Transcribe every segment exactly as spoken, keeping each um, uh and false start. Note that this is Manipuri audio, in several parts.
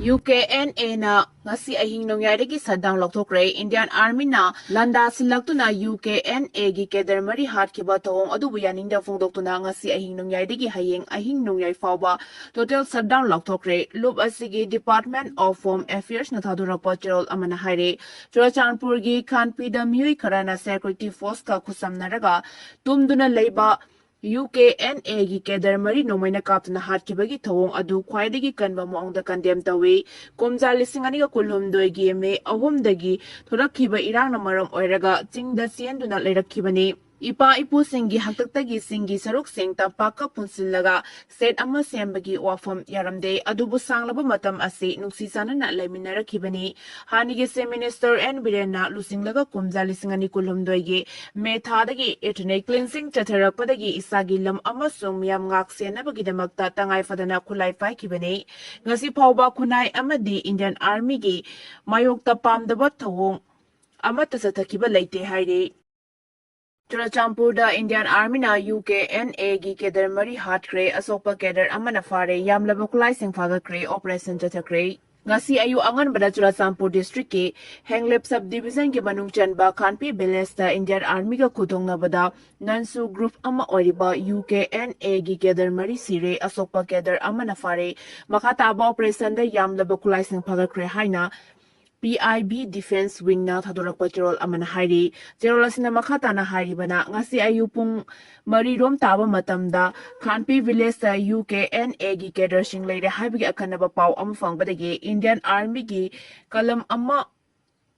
UKNAꯅ ꯉꯁꯤ ꯑꯍꯤꯡ ꯅꯣꯡꯌꯥꯏꯗꯒꯤ shutdown ꯂꯧꯊꯣꯛꯈ꯭ꯔꯦ꯫ Indian Armyꯅ ꯂꯥꯟꯗꯥꯁꯤꯜꯂꯛꯇꯨꯅ UKNAꯒꯤ cadre ꯃꯔꯤ ꯍꯥꯠꯈꯤꯕ ꯊꯧꯑꯣꯡ ꯑꯗꯨꯕꯨ ꯌꯥꯅꯤꯡꯗꯕ ꯐꯣꯡꯗꯣꯛꯇꯨꯅ ꯉꯁꯤ ꯑꯍꯤꯡ ꯅꯣꯡꯌꯥꯏꯗꯒꯤ ꯍꯌꯦꯡ ꯑꯍꯤꯡ ꯅꯣꯡꯌꯥꯏ ꯐꯥꯎꯕ total shutdown ꯂꯧꯊꯣꯛꯈ꯭ꯔꯦ꯫ ꯂꯨꯞ ꯑꯁꯤꯒꯤ Department of Home Affairsꯅ ꯊꯥꯗꯣꯔꯛꯄ ꯆꯦꯔꯣꯜ ꯑꯃꯅ ꯍꯥꯏꯔꯦ꯫ ꯆꯨꯔꯆꯥꯟꯄꯨꯔꯒꯤ ꯈꯥꯟꯄꯤꯗ ꯃꯤꯑꯣꯏ ꯈꯔꯅ security forceꯀ ꯈꯨꯠꯁꯝꯅꯔꯒ ꯇꯨꯝꯗꯨꯅ ꯂꯩꯕ UKNAꯒꯤ cadre ꯃꯔꯤ ꯅꯣꯡꯃꯩꯅ ꯀꯥꯞꯇꯨꯅ ꯍꯥꯠꯈꯤꯕꯒꯤ ꯊꯧꯑꯣꯡ ꯑꯗꯨ ꯈ꯭ꯋꯥꯏꯗꯒꯤ ꯀꯟꯕ ꯃꯑꯣꯡꯗ condemn ꯇꯧꯏ꯫ ꯀꯨꯝꯖꯥ ꯂꯤꯁꯤꯡ ꯑꯅꯤꯒ ꯀꯨꯟꯍꯨꯝꯗꯣꯏꯒꯤ ꯃꯦ ꯑꯍꯨꯝꯗꯒꯤ ꯊꯣꯔꯛꯈꯤꯕ ꯏꯔꯥꯡꯅ ꯃꯔꯝ ꯑꯣꯏꯔꯒ ꯆꯤꯡꯗ ꯆꯦꯟꯗꯨꯅ ꯂꯩꯔꯛꯈꯤꯕꯅꯤ꯫ ꯏꯄꯥ ꯏꯄꯨꯁꯤꯡꯒꯤ ꯍꯥꯛꯇꯛꯇꯒꯤ ꯆꯤꯡꯒꯤ ꯁꯔꯨꯛꯁꯤꯡ ꯇꯝꯄꯥꯛꯀ ꯄꯨꯟꯁꯤꯜꯂꯒ state ꯑꯃ ꯁꯦꯝꯕꯒꯤ ꯋꯥꯐꯝ ꯌꯥꯔꯝꯗꯦ, ꯑꯗꯨꯕꯨ ꯁꯥꯡꯂꯕ ꯃꯇꯝ ꯑꯁꯤ ꯅꯨꯡꯁꯤ ꯆꯥꯟꯅꯅ ꯂꯩꯃꯤꯟꯅꯔꯛꯈꯤꯕꯅꯤ꯫ ꯍꯥꯟꯅꯒꯤ Chief Minister ꯑꯦꯟ ꯕꯤꯔꯦꯟꯅ ꯂꯨꯆꯤꯡꯂꯒ ꯀꯨꯝꯖꯥ ꯂꯤꯁꯤꯡ ꯑꯅꯤ ꯀꯨꯟꯍꯨꯝꯗꯣꯏꯒꯤ ꯃꯦ ꯊꯥꯗꯒꯤ ethnic cleansing ꯆꯠꯊꯔꯛꯄꯗꯒꯤ ꯏꯁꯥꯒꯤ ꯂꯝ ꯑꯃꯁꯨꯡ ꯃꯤꯌꯥꯝ ꯉꯥꯛ ꯁꯦꯟꯅꯕꯒꯤꯗꯃꯛꯇ ꯇꯉꯥꯏ ꯐꯗꯅ ꯈꯨꯠꯂꯥꯏ ꯄꯥꯏꯈꯤꯕꯅꯤ꯫ ꯉꯁꯤ ꯐꯥꯎꯕ ꯈꯨꯟꯅꯥꯏ ꯑꯃꯗꯤ Indian Armyꯒꯤ ꯃꯥꯌꯣꯛꯇ ꯄꯥꯝꯗꯕ ꯊꯧꯑꯣꯡ ꯑꯃꯠꯇ ꯆꯠꯊꯈꯤꯕ ꯂꯩꯇꯦ ꯍꯥꯏꯔꯤ꯫ ꯆꯨꯔꯆꯥꯟꯄꯨꯔꯗ Indian Armyꯅ UKNAꯒꯤ cadre ꯃꯔꯤ ꯍꯥꯠꯈ꯭ꯔꯦ, ꯑꯁꯣꯛꯄ cadre ꯑꯃꯅ ꯐꯥꯔꯦ, ꯌꯥꯝꯂꯕ ꯈꯨꯠꯂꯥꯏꯁꯤꯡ ꯐꯥꯒꯠꯈ꯭ꯔꯦ, operation ꯆꯠꯊꯈ꯭ꯔꯦ꯫ ꯉꯁꯤ ꯑꯌꯨꯛ ꯑꯉꯟꯕꯗ ꯆꯨꯔꯆꯥꯟꯄꯨꯔ districtꯀꯤ ꯍꯦꯡꯂꯦꯞ sub divisionꯒꯤ ꯃꯅꯨꯡ ꯆꯟꯕ ꯈꯥꯟꯄꯤ villageꯇ Indian Armyꯒ ꯈꯨꯗꯣꯡꯅꯕꯗ ꯅꯟꯁꯨ group ꯑꯃ ꯑꯣꯏꯔꯤꯕ UKNAꯒꯤ cadre ꯃꯔꯤ ꯁꯤꯔꯦ, ꯑꯁꯣꯛꯄ cadre ꯑꯃꯅ ꯐꯥꯔꯦ꯫ ꯃꯈꯥ ꯇꯥꯕ operationꯗ ꯌꯥꯝꯂꯕ ꯈꯨꯠꯂꯥꯏꯁꯤꯡ ꯐꯥꯒꯠꯈ꯭ꯔꯦ ꯍꯥꯏꯅ PIB Defence Wingꯅ ꯊꯥꯗꯣꯔꯛꯄ ꯆꯦꯔꯣꯜ ꯑꯃꯅ ꯍꯥꯏꯔꯤ꯫ ꯆꯦꯔꯣꯜ ꯑꯁꯤꯅ ꯃꯈꯥ ꯇꯥꯅ ꯍꯥꯏꯔꯤꯕꯅ, ꯉꯁꯤ ꯑꯌꯨꯛ ꯄꯨꯡ ꯃꯔꯤ ꯔꯣꯝ ꯇꯥꯕ ꯃꯇꯝꯗ ꯈꯥꯟꯄꯤ villageꯇ UKNAꯒꯤ cadreꯁꯤꯡ ꯂꯩꯔꯦ ꯍꯥꯏꯕꯒꯤ ꯑꯈꯟꯅꯕ ꯄꯥꯎ ꯑꯃ ꯐꯪꯕꯗꯒꯤ Indian Armyꯒꯤ ꯀꯂꯝ ꯑꯃ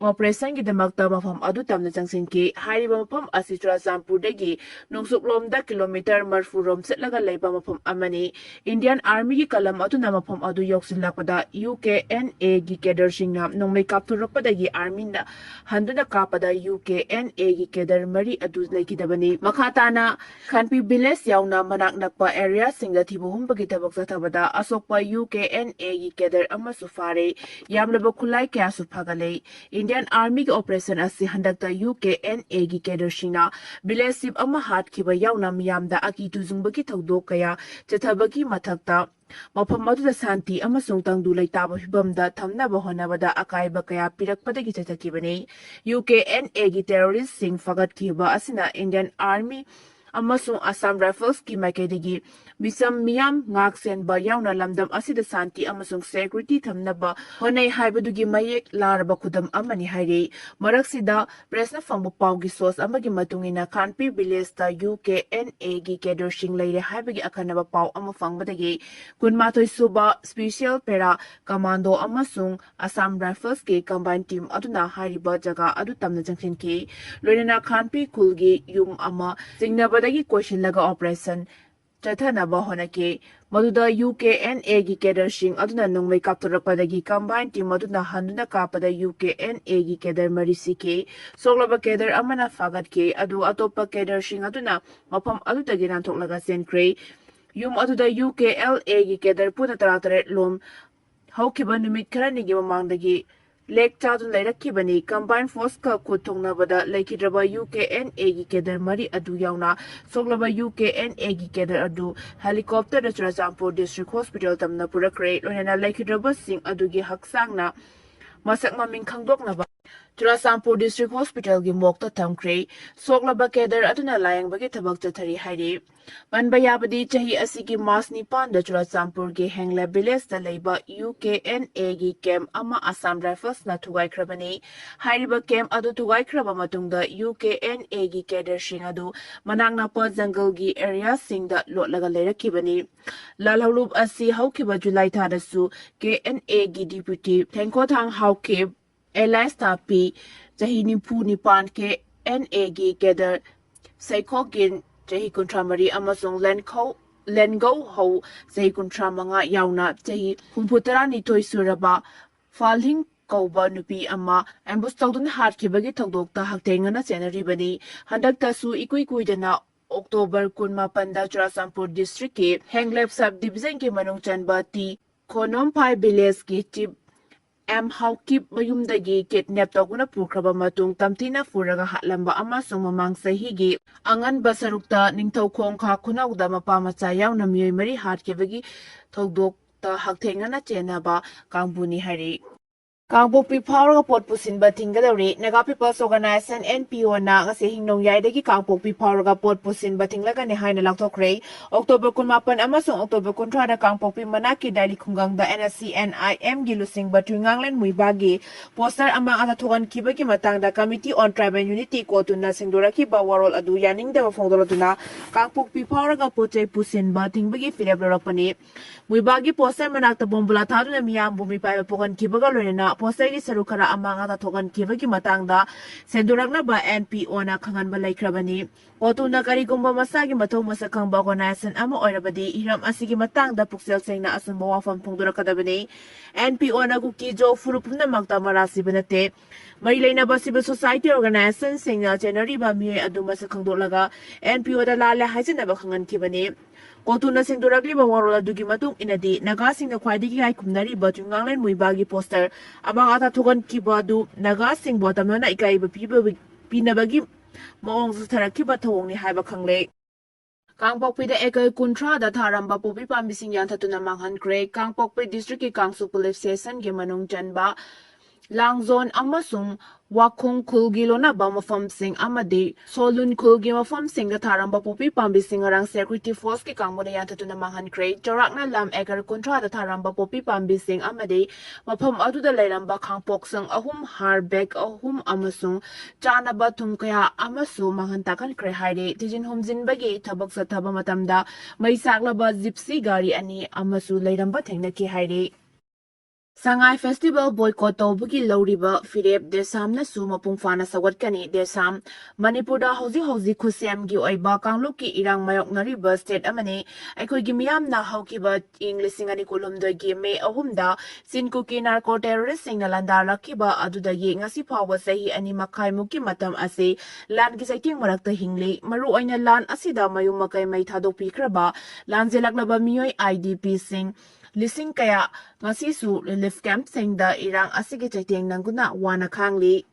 operationꯒꯤꯗꯃꯛꯇ ꯃꯐꯝ ꯑꯗꯨ ꯇꯝꯅ ꯆꯪꯁꯤꯟꯈꯤ꯫ ꯍꯥꯏꯔꯤꯕ ꯃꯐꯝ ꯑꯁꯤ ꯆꯨꯔꯆꯥꯟꯄꯨꯔꯗꯒꯤ ꯅꯣꯡꯆꯨꯞꯂꯣꯝꯗ kilometre ꯃꯔꯤꯐꯨ ꯔꯣꯝ ꯆꯠꯂꯒ ꯂꯩꯕ ꯃꯐꯝ ꯑꯃꯅꯤ꯫ Indian Armyꯒꯤ ꯀꯂꯝ ꯑꯗꯨꯅ ꯃꯐꯝ ꯑꯗꯨ ꯌꯧꯁꯤꯜꯂꯛꯄꯗ UKNAꯒꯤ cadreꯁꯤꯡꯅ ꯅꯣꯡꯃꯩ ꯀꯥꯞꯊꯣꯔꯛꯄꯗꯒꯤ armyꯅ ꯍꯟꯗꯨꯅ ꯀꯥꯞꯄꯗ UKNAꯒꯤ cadre ꯃꯔꯤ ꯑꯗꯨ ꯂꯩꯈꯤꯗꯕꯅꯤ꯫ ꯃꯈꯥ ꯇꯥꯅ ꯈꯥꯟꯄꯤ village ꯌꯥꯎꯅ ꯃꯅꯥꯛ ꯅꯛꯄ areaꯁꯤꯡꯗ ꯊꯤꯕ ꯍꯨꯝꯕꯒꯤ ꯊꯕꯛ ꯆꯠꯊꯕꯗ ꯑꯁꯣꯛꯄ UKNAꯒꯤ cadre ꯑꯃꯁꯨ ꯐꯥꯔꯦ꯫ ꯌꯥꯝꯂꯕ ꯈꯨꯠꯂꯥꯏ ꯀꯌꯥꯁꯨ ꯐꯥꯒꯠꯂꯦ꯫ Indian Army ꯒꯤ operation ꯑꯁꯤ ꯍꯟꯗꯛꯇ U K N A ꯒꯤ cadre ꯁꯤꯡꯅ village chief ꯑꯃ ꯍꯥꯠꯈꯤꯕ ꯌꯥꯎꯅ ꯃꯤꯌꯥꯝꯗ ꯑꯀꯤ ꯇꯨꯖꯨꯡꯕꯒꯤ ꯊꯧꯗꯣꯛ ꯀꯌꯥ ꯆꯠꯊꯕꯒꯤ ꯃꯊꯛꯇ ꯃꯐꯝ ꯑꯗꯨꯗ ꯁꯥꯟꯇꯤ ꯑꯃꯁꯨꯡ ꯇꯪꯗꯨ ꯂꯩꯇꯥꯕ ꯐꯤꯚꯝꯗ ꯊꯝꯅꯕ ꯍꯣꯠꯅꯕꯗ ꯑꯀꯥꯏꯕ ꯀꯌꯥ ꯄꯤꯔꯛꯄꯗꯒꯤ ꯆꯠꯊꯈꯤꯕꯅꯤ꯫ U K N A ꯒꯤ terrorist ꯁꯤꯡ ꯐꯒꯠꯈꯤꯕ ꯑꯁꯤꯅ Indian Army ꯑꯃꯁꯨꯡ Assam Rifles ꯀꯤ ꯃꯥꯏꯀꯩꯗꯒꯤ ꯃꯤꯆꯝ ꯃꯤꯌꯥꯝ ꯉꯥꯛ ꯁꯦꯟꯕ ꯌꯥꯎꯅ ꯂꯝꯗꯝ ꯑꯁꯤꯗ ꯁꯥꯟꯇꯤ ꯑꯃꯁꯨꯡ security ꯊꯝꯅꯕ ꯍꯣꯠꯅꯩ ꯍꯥꯏꯕꯗꯨꯒꯤ ꯃꯌꯦꯛ ꯂꯥꯔꯕ ꯈꯨꯗꯝ ꯑꯃꯅꯤ ꯍꯥꯏꯔꯤ꯫ ꯃꯔꯛꯁꯤꯗ press ꯅ ꯐꯪꯕ ꯄꯥꯎꯒꯤ source ꯑꯃꯒꯤ ꯃꯇꯨꯡ ꯏꯟꯅ ꯈꯥꯟꯄꯤ village ꯇ U K N A ꯒꯤ cadre ꯁꯤꯡ ꯂꯩꯔꯦ ꯍꯥꯏꯕꯒꯤ ꯑꯈꯟꯅꯕ ꯄꯥꯎ ꯑꯃ ꯐꯪꯕꯗꯒꯤ ꯀꯨꯟꯃꯥꯊꯣꯏ ꯁꯨꯕ Special Para Commando ꯑꯃꯁꯨꯡ Assam Rifles ꯀꯤ combined team ꯑꯗꯨꯅ ꯍꯥꯏꯔꯤꯕ ꯖꯒꯥ ꯑꯗꯨ ꯇꯝꯅ ꯆꯪꯁꯤꯟꯈꯤ꯫ ꯂꯣꯏꯅꯅ ꯈꯥꯟꯄꯤ ꯈꯨꯜꯒꯤ ꯌꯨꯝ ꯑꯃ ꯆꯤꯡꯅꯕꯗꯒꯤ ꯀꯣꯏꯁꯤꯜꯂꯒ operation ꯆꯠꯊꯅꯕ ꯍꯣꯠꯅꯈꯤ꯫ ꯃꯗꯨꯗ U K N A ꯒꯤ cadre ꯁꯤꯡ ꯑꯗꯨꯅ ꯅꯣꯡꯃꯩ ꯀꯥꯞꯊꯣꯔꯛꯄꯗꯒꯤ combined team ꯑꯗꯨꯅ ꯍꯟꯗꯨꯅ ꯀꯥꯞꯄꯗ U K N A ꯒꯤ cadre ꯃꯔꯤ ꯁꯤꯈꯤ꯫ ꯁꯣꯛꯂꯕ cadre ꯑꯃꯅ ꯐꯥꯒꯠꯈꯤ, ꯑꯗꯨ ꯑꯇꯣꯞꯄ cadre ꯁꯤꯡ ꯑꯗꯨꯅ ꯃꯐꯝ ꯑꯗꯨꯗꯒꯤ ꯅꯥꯟꯊꯣꯛꯂꯒ ꯆꯦꯟꯈ꯭ꯔꯦ꯫ ꯌꯨꯝ ꯑꯗꯨꯗ U K L A ꯒꯤ cadre ꯄꯨꯟꯅ ꯇꯔꯥꯇꯔꯦꯠ ꯂꯣꯝ ꯍꯧꯈꯤꯕ ꯅꯨꯃꯤꯠ ꯈꯔꯅꯤꯒꯤ ꯃꯃꯥꯡꯗꯒꯤ ꯂꯦꯛ ꯆꯥꯗꯨꯅ ꯂꯩꯔꯛꯈꯤꯕꯅꯤ꯫ Combined force ꯀ ꯈꯨꯠ ꯊꯣꯡꯅꯕꯗ ꯂꯩꯈꯤꯗ꯭ꯔꯕ U K N A ꯒꯤ cadre ꯃꯔꯤ ꯑꯗꯨ ꯌꯥꯎꯅ ꯁꯣꯛꯂꯕ U K N A ꯒꯤ cadre ꯑꯗꯨ helicopter ꯗ ꯆꯨꯔꯆꯥꯟꯄꯨꯔ District Hospital ꯇꯝꯅ ꯄꯨꯔꯛꯈ꯭ꯔꯦ꯫ ꯂꯣꯏꯅꯅ ꯂꯩꯈꯤꯗ꯭ꯔꯕꯁꯤꯡ ꯑꯗꯨꯒꯤ ꯍꯛꯆꯥꯡꯅ ꯃꯁꯛ ꯃꯃꯤꯡ ꯈꯪꯗꯣꯛꯅꯕ ꯆꯨꯔꯆꯥꯟꯄꯨꯔ District Hospital ꯒꯤ morgue ꯇ ꯊꯝꯈ꯭ꯔꯦ꯫ ꯁꯣꯛꯂꯕ cadre ꯑꯗꯨꯅ ꯂꯥꯌꯦꯡꯕꯒꯤ ꯊꯕꯛ ꯆꯠꯊꯔꯤ ꯍꯥꯏꯔꯤ꯫ ꯄꯟꯕ ꯌꯥꯕꯗꯤ, ꯆꯍꯤ ꯑꯁꯤꯒꯤ March ꯅꯤꯄꯥꯟꯗ ꯆꯨꯔꯆꯥꯟꯄꯨꯔꯒꯤ ꯍꯦꯡꯂꯦꯞ village ꯇ ꯂꯩꯕ U K N A ꯒꯤ camp ꯑꯃ Assam Rifles ꯅ ꯊꯨꯒꯥꯏꯈ꯭ꯔꯕꯅꯤ꯫ ꯍꯥꯏꯔꯤꯕ camp ꯑꯗꯨ ꯊꯨꯒꯥꯏꯈ꯭ꯔꯕ ꯃꯇꯨꯡꯗ U K N A ꯒꯤ cadre ꯁꯤꯡ ꯑꯗꯨ ꯃꯅꯥꯛ ꯅꯛꯄ ꯖꯪꯒꯜꯒꯤ area ꯁꯤꯡꯗ ꯂꯣꯠꯂꯒ ꯂꯩꯔꯛꯈꯤꯕꯅꯤ꯫ ꯂꯥꯜꯍꯧꯂꯨꯞ ꯑꯁꯤ ꯍꯧꯈꯤꯕ July ꯊꯥꯗꯁꯨ K N A ꯒꯤ deputy ꯊꯦꯡꯈꯣꯊꯥꯡ ꯍꯥꯎꯀꯤꯞ, alias ꯇꯥꯄꯤ, ꯆꯍꯤ ꯅꯤꯐꯨ ꯅꯤꯄꯥꯟ, K N A ꯒꯤ cadre ꯁꯩꯈꯣꯒꯤꯟ, ꯆꯍꯤ ꯀꯨꯟꯊ꯭ꯔꯥ ꯃꯔꯤ, ꯑꯃꯁꯨꯡ ꯂꯦꯟꯈꯧ, ꯂꯦꯟꯒꯧ ꯍꯧ, ꯆꯍꯤ ꯀꯨꯟꯊ꯭ꯔꯥ ꯃꯉꯥ ꯌꯥꯎꯅ ꯆꯍꯤ ꯍꯨꯝꯐꯨ ꯇꯔꯥꯅꯤꯊꯣꯏ ꯁꯨꯔꯕ ꯐꯥꯜꯍꯤꯡ ꯀꯧꯕ ꯅꯨꯄꯤ ꯑꯃ ambush ꯇꯧꯗꯨꯅ ꯍꯥꯠꯈꯤꯕꯒꯤ ꯊꯧꯗꯣꯛꯇ ꯍꯛꯊꯦꯡꯅꯅ ꯆꯦꯟꯅꯔꯤꯕꯅꯤ꯫ ꯍꯟꯗꯛꯇꯁꯨ ꯏꯀꯨꯏ ꯀꯨꯏꯗꯅ October ꯀꯨꯟꯃꯥꯄꯟꯗ ꯆꯨꯔꯆꯥꯟꯄꯨꯔ district ꯀꯤ ꯍꯦꯡꯂꯦꯞ sub division ꯒꯤ ꯃꯅꯨꯡ ꯆꯟꯕ ꯇꯤ ꯈꯣꯅꯣꯝꯐꯥꯏ village ꯀꯤ chief ꯑꯦꯝ ꯍꯥꯎꯀꯤꯞ ꯃꯌꯨꯝꯗꯒꯤ ꯀꯤꯗꯅꯦꯞ ꯇꯧꯗꯨꯅ ꯄꯨꯈ꯭ꯔꯕ ꯃꯇꯨꯡ ꯇꯝꯊꯤꯅ ꯐꯨꯔꯒ ꯍꯥꯠꯂꯝꯕ ꯑꯃꯁꯨꯡ ꯃꯃꯥꯡ ꯆꯍꯤꯒꯤ ꯑꯉꯟꯕ ꯁꯔꯨꯛꯇ ꯅꯤꯡꯊꯧꯈꯣꯡ ꯈꯥ ꯈꯨꯅꯧꯗ ꯃꯄꯥ ꯃꯆꯥ ꯌꯥꯎꯅ ꯃꯤꯑꯣꯏ ꯃꯔꯤ ꯍꯥꯠꯈꯤꯕꯒꯤ ꯊꯧꯗꯣꯛꯇ ꯍꯛꯊꯦꯡꯅꯅ ꯆꯦꯟꯅꯕ ꯀꯥꯡꯕꯨꯅꯤ ꯍꯥꯏꯔꯤ꯫ ꯀꯥꯡꯄꯣꯛꯄꯤ ꯐꯥꯎꯔꯒ ꯄꯣꯠ ꯄꯨꯁꯤꯟꯕ ꯊꯤꯡꯒꯗꯧꯔꯤ꯫ Naga People's Organization, N P O ꯅ ꯉꯁꯤ ꯍꯤꯡꯅꯣꯡꯌꯥꯏꯗꯒꯤ ꯀꯥꯡꯄꯣꯛꯄꯤ ꯐꯥꯎꯔꯒ ꯄꯣꯠ ꯄꯨꯁꯤꯟꯕ ꯊꯤꯡꯂꯒꯅꯤ ꯍꯥꯏꯅ ꯂꯥꯎꯊꯣꯛꯈ꯭ꯔꯦ꯫ ꯑꯣꯛꯇꯣꯕꯔ ꯀꯨꯟꯃꯥꯄꯟ ꯑꯃꯁꯨꯡ ꯑꯣꯛꯇꯣꯕꯔ ꯀꯨꯟꯊ꯭ꯔꯥꯗ ꯀꯥꯡꯄꯣꯛꯄꯤ ꯃꯅꯥꯛꯀꯤ ꯗꯥꯏꯂꯤ ꯈꯨꯡꯒꯪꯗ N S C N I M ꯒꯤ ꯂꯨꯆꯤꯡꯕ ꯇꯨꯏꯉꯥꯡꯂꯦꯟ ꯃꯨꯏꯕꯥꯒꯤ ꯄꯣꯁꯇꯔ ꯑꯃ ꯑꯥꯗ ꯊꯣꯛꯍꯟꯈꯤꯕꯒꯤ ꯃꯇꯥꯡꯗ Committee on Tribal Unity, ꯀꯣꯇꯨꯅ ꯁꯦꯡꯗꯣꯔꯛꯈꯤꯕ ꯋꯥꯔꯣꯜ ꯑꯗꯨ ꯌꯥꯅꯤꯡꯗꯕ ꯐꯣꯡꯗꯣꯔꯛꯇꯨꯅ ꯀꯥꯡꯄꯣꯛꯄꯤ ꯐꯥꯎꯔꯒ ꯄꯣꯠ ꯆꯩ ꯄꯨꯁꯤꯟꯕ ꯊꯤꯡꯕꯒꯤ ꯐꯤꯔꯦꯞ ꯂꯧꯔꯛꯄꯅꯤ꯫ ꯃꯨꯏꯕꯥꯒꯤ ꯄꯣꯁꯇꯔ ꯃꯅꯥꯛꯇ ꯕꯣꯝꯕꯨꯂꯥ ꯊꯥꯗꯨꯅ ꯃꯤꯌꯥꯝꯕꯨ ꯃꯤꯄꯥꯏꯕ ꯄꯣꯛꯍꯟꯈꯤꯕꯒ ꯂꯣꯏꯅꯅ ꯄꯣꯁꯇꯔꯒꯤ ꯁꯔꯨꯛ ꯈꯔ ꯑꯃꯥꯡ ꯑꯇꯥ ꯊꯣꯛꯍꯟꯈꯤꯕꯒꯤ ꯃꯇꯥꯡꯗ ꯁꯦꯡꯗꯣꯔꯛꯅꯕ N P O ꯅ ꯈꯪꯍꯟꯕ ꯂꯩꯈ꯭ꯔꯕꯅꯤ꯫ ꯀꯣꯇꯨꯅ ꯀꯔꯤꯒꯨꯝꯕ ꯃꯁꯥꯒꯤ ꯃꯊꯧ ꯃꯁꯛ ꯈꯪꯕ organization ꯑꯃ ꯑꯣꯏꯔꯕꯗꯤ ꯍꯤꯔꯝ ꯑꯁꯤꯒꯤ ꯃꯇꯥꯡꯗ ꯄꯨꯛꯆꯦꯜ ꯁꯦꯡꯅ ꯑꯆꯨꯝꯕ ꯋꯥꯐꯝ ꯐꯣꯡꯗꯣꯔꯛꯀꯗꯕꯅꯤ꯫ N P O ꯅ ꯀꯨꯀꯤ-ꯖꯣ ꯐꯨꯔꯨꯞ ꯄꯨꯝꯅꯃꯛꯇ ꯃꯔꯥ ꯁꯤꯕ ꯅꯠꯇꯦ꯫ ꯃꯔꯤ ꯂꯩꯅꯕ civil society organization ꯁꯤꯡꯅ ꯆꯦꯟꯅꯔꯤꯕ ꯃꯤꯑꯣꯏ ꯑꯗꯨ ꯃꯁꯛ ꯈꯪꯗꯣꯛꯂꯒ N P O ꯗ ꯂꯥꯜꯂꯦ ꯍꯥꯏꯖꯅꯕ ꯈꯪꯍꯟꯈꯤꯕꯅꯤ꯫ ꯀꯣꯇꯨꯅ ꯁꯦꯡꯗꯣꯔꯛꯂꯤꯕ ꯋꯥꯔꯣꯜ ꯑꯗꯨꯒꯤ ꯃꯇꯨꯡ ꯏꯟꯅꯗꯤ, ꯅꯥꯒꯥꯁꯤꯡꯅ ꯈ꯭ꯋꯥꯏꯗꯒꯤ ꯏꯀꯥꯏ ꯈꯨꯝꯅꯔꯤꯕ ꯇꯨꯏꯉꯥꯡꯂꯦꯟ ꯃꯨꯏꯕꯥꯒꯤ ꯄꯣꯁꯇꯔ ꯑꯃꯥꯡ ꯑꯇꯥ ꯊꯣꯛꯍꯟꯈꯤꯕ ꯑꯗꯨ ꯅꯥꯒꯥꯁꯤꯡꯕꯨ ꯑꯇꯝꯅꯅ ꯏꯀꯥꯏꯕ ꯄꯤꯕ-, ꯄꯤꯅꯕꯒꯤ ꯃꯑꯣꯡ ꯆꯠꯊꯔꯛꯈꯤꯕ ꯊꯧꯑꯣꯡꯅꯤ ꯍꯥꯏꯕ ꯈꯪꯂꯦ꯫ ꯀꯥꯡꯄꯣꯛꯄꯤꯗ ꯑꯦꯀꯔ ꯀꯨꯟꯊ꯭ꯔꯥꯗ ꯊꯥꯔꯝꯕ ꯄꯣꯄꯤ ꯄꯥꯝꯕꯤꯁꯤꯡ ꯌꯥꯟꯊꯠꯇꯨꯅ ꯃꯥꯡꯍꯟꯈ꯭ꯔꯦ꯫ ꯀꯥꯡꯄꯣꯛꯄꯤ district ꯀꯤ ꯀꯥꯡꯁꯨ police station ꯒꯤ ꯃꯅꯨꯡ ꯆꯟꯕ ꯂꯥꯡꯖꯣꯟ ꯑꯃꯁꯨꯡ ꯋꯥꯈꯣꯡ ꯈꯨꯜꯒꯤ ꯂꯣꯟꯅꯕ ꯃꯐꯝꯁꯤꯡ ꯑꯃꯗꯤ ꯁꯣꯂꯨꯟ ꯈꯨꯜꯒꯤ ꯃꯐꯝꯁꯤꯡꯗ ꯊꯥꯔꯝꯕ ꯄꯣꯄꯤ ꯄꯥꯝꯕꯤꯁꯤꯡ ꯉꯔꯥꯡ security force ꯀꯤ ꯀꯥꯡꯕꯨꯅ ꯌꯥꯟꯊꯠꯇꯨꯅ ꯃꯥꯡꯍꯟꯈ꯭ꯔꯦ꯫ ꯆꯥꯎꯔꯥꯛꯅ ꯂꯝ ꯑꯦꯀꯔ ꯀꯨꯟꯊ꯭ꯔꯥꯗ ꯊꯥꯔꯝꯕ ꯄꯣꯄꯤ ꯄꯥꯝꯕꯤꯁꯤꯡ ꯑꯃꯗꯤ ꯃꯐꯝ ꯑꯗꯨꯗ ꯂꯩꯔꯝꯕ ꯈꯥꯡꯄꯣꯛꯁꯪ ꯑꯍꯨꯝ, ꯍꯥꯔ bag ꯑꯍꯨꯝ ꯑꯃꯁꯨꯡ ꯆꯥꯅꯕ ꯊꯨꯝ ꯀꯌꯥ ꯑꯃꯁꯨ ꯃꯥꯡꯍꯟ ꯇꯥꯛꯍꯟꯈ꯭ꯔꯦ ꯍꯥꯏꯔꯤ꯫ ꯊꯤꯖꯤꯟ ꯍꯨꯝꯖꯤꯟꯕꯒꯤ ꯊꯕꯛ ꯆꯠꯊꯕ ꯃꯇꯝꯗ ꯃꯩ ꯆꯥꯛꯂꯕ gypsy ꯒꯥꯔꯤ ꯑꯅꯤ ꯑꯃꯁꯨ ꯂꯩꯔꯝꯕ ꯊꯦꯡꯅꯈꯤ ꯍꯥꯏꯔꯤ꯫ ꯁꯉꯥꯏ festival boycott ꯇꯧꯕꯒꯤ ꯂꯧꯔꯤꯕ ꯐꯤꯔꯦꯞ ꯗꯦꯁꯥꯝꯅꯁꯨ ꯃꯄꯨꯡ ꯐꯥꯅ ꯁꯧꯒꯠꯀꯅꯤ꯫ ꯗꯦꯁꯥꯝ, ꯃꯅꯤꯄꯨꯔꯗ ꯍꯧꯖꯤꯛ ꯍꯧꯖꯤꯛ ꯈꯨꯠꯁꯦꯝꯒꯤ ꯑꯣꯏꯕ ꯀꯥꯡꯂꯨꯞꯀꯤ ꯏꯔꯥꯡ ꯃꯥꯌꯣꯛꯅꯔꯤꯕ state ꯑꯃꯅꯤ꯫ ꯑꯩꯈꯣꯏꯒꯤ ꯃꯤꯌꯥꯝꯅ ꯍꯧꯈꯤꯕ ꯏꯪ ꯂꯤꯁꯤꯡ ꯑꯅꯤ ꯀꯨꯟꯍꯨꯝꯗꯣꯏꯒꯤ ꯃꯦ ꯑꯍꯨꯝꯗ ꯆꯤꯟ ꯀꯨꯀꯤ narco terrorist ꯁꯤꯡꯅ ꯂꯥꯟꯗꯥꯔꯛꯈꯤꯕ ꯑꯗꯨꯗꯒꯤ ꯉꯁꯤ ꯐꯥꯎꯕ ꯆꯍꯤ ꯑꯅꯤ ꯃꯈꯥꯏꯃꯨꯛꯀꯤ ꯃꯇꯝ ꯑꯁꯤ ꯂꯥꯟꯒꯤ ꯆꯩꯊꯦꯡ ꯃꯔꯛꯇ ꯍꯤꯡꯂꯤ꯫ ꯃꯔꯨꯑꯣꯏꯅ ꯂꯥꯟ ꯑꯁꯤꯗ ꯃꯌꯨꯝ ꯃꯀꯩ ꯃꯩ ꯊꯥꯗꯣꯛꯄꯤꯈ꯭ꯔꯕ ꯂꯥꯟꯖꯦꯜꯂꯛꯂꯕ ꯃꯤꯑꯣꯏ I D P ꯁꯤꯡ, ꯂꯤꯁꯤꯡ ꯀꯌꯥ ꯉꯁꯤꯁꯨ relief campꯁꯤꯡꯗ ꯏꯔꯥꯡ ꯑꯁꯤꯒꯤ ꯆꯩꯊꯦꯡ ꯅꯪꯗꯨꯅ ꯋꯥꯅ ꯈꯥꯡꯂꯤ꯫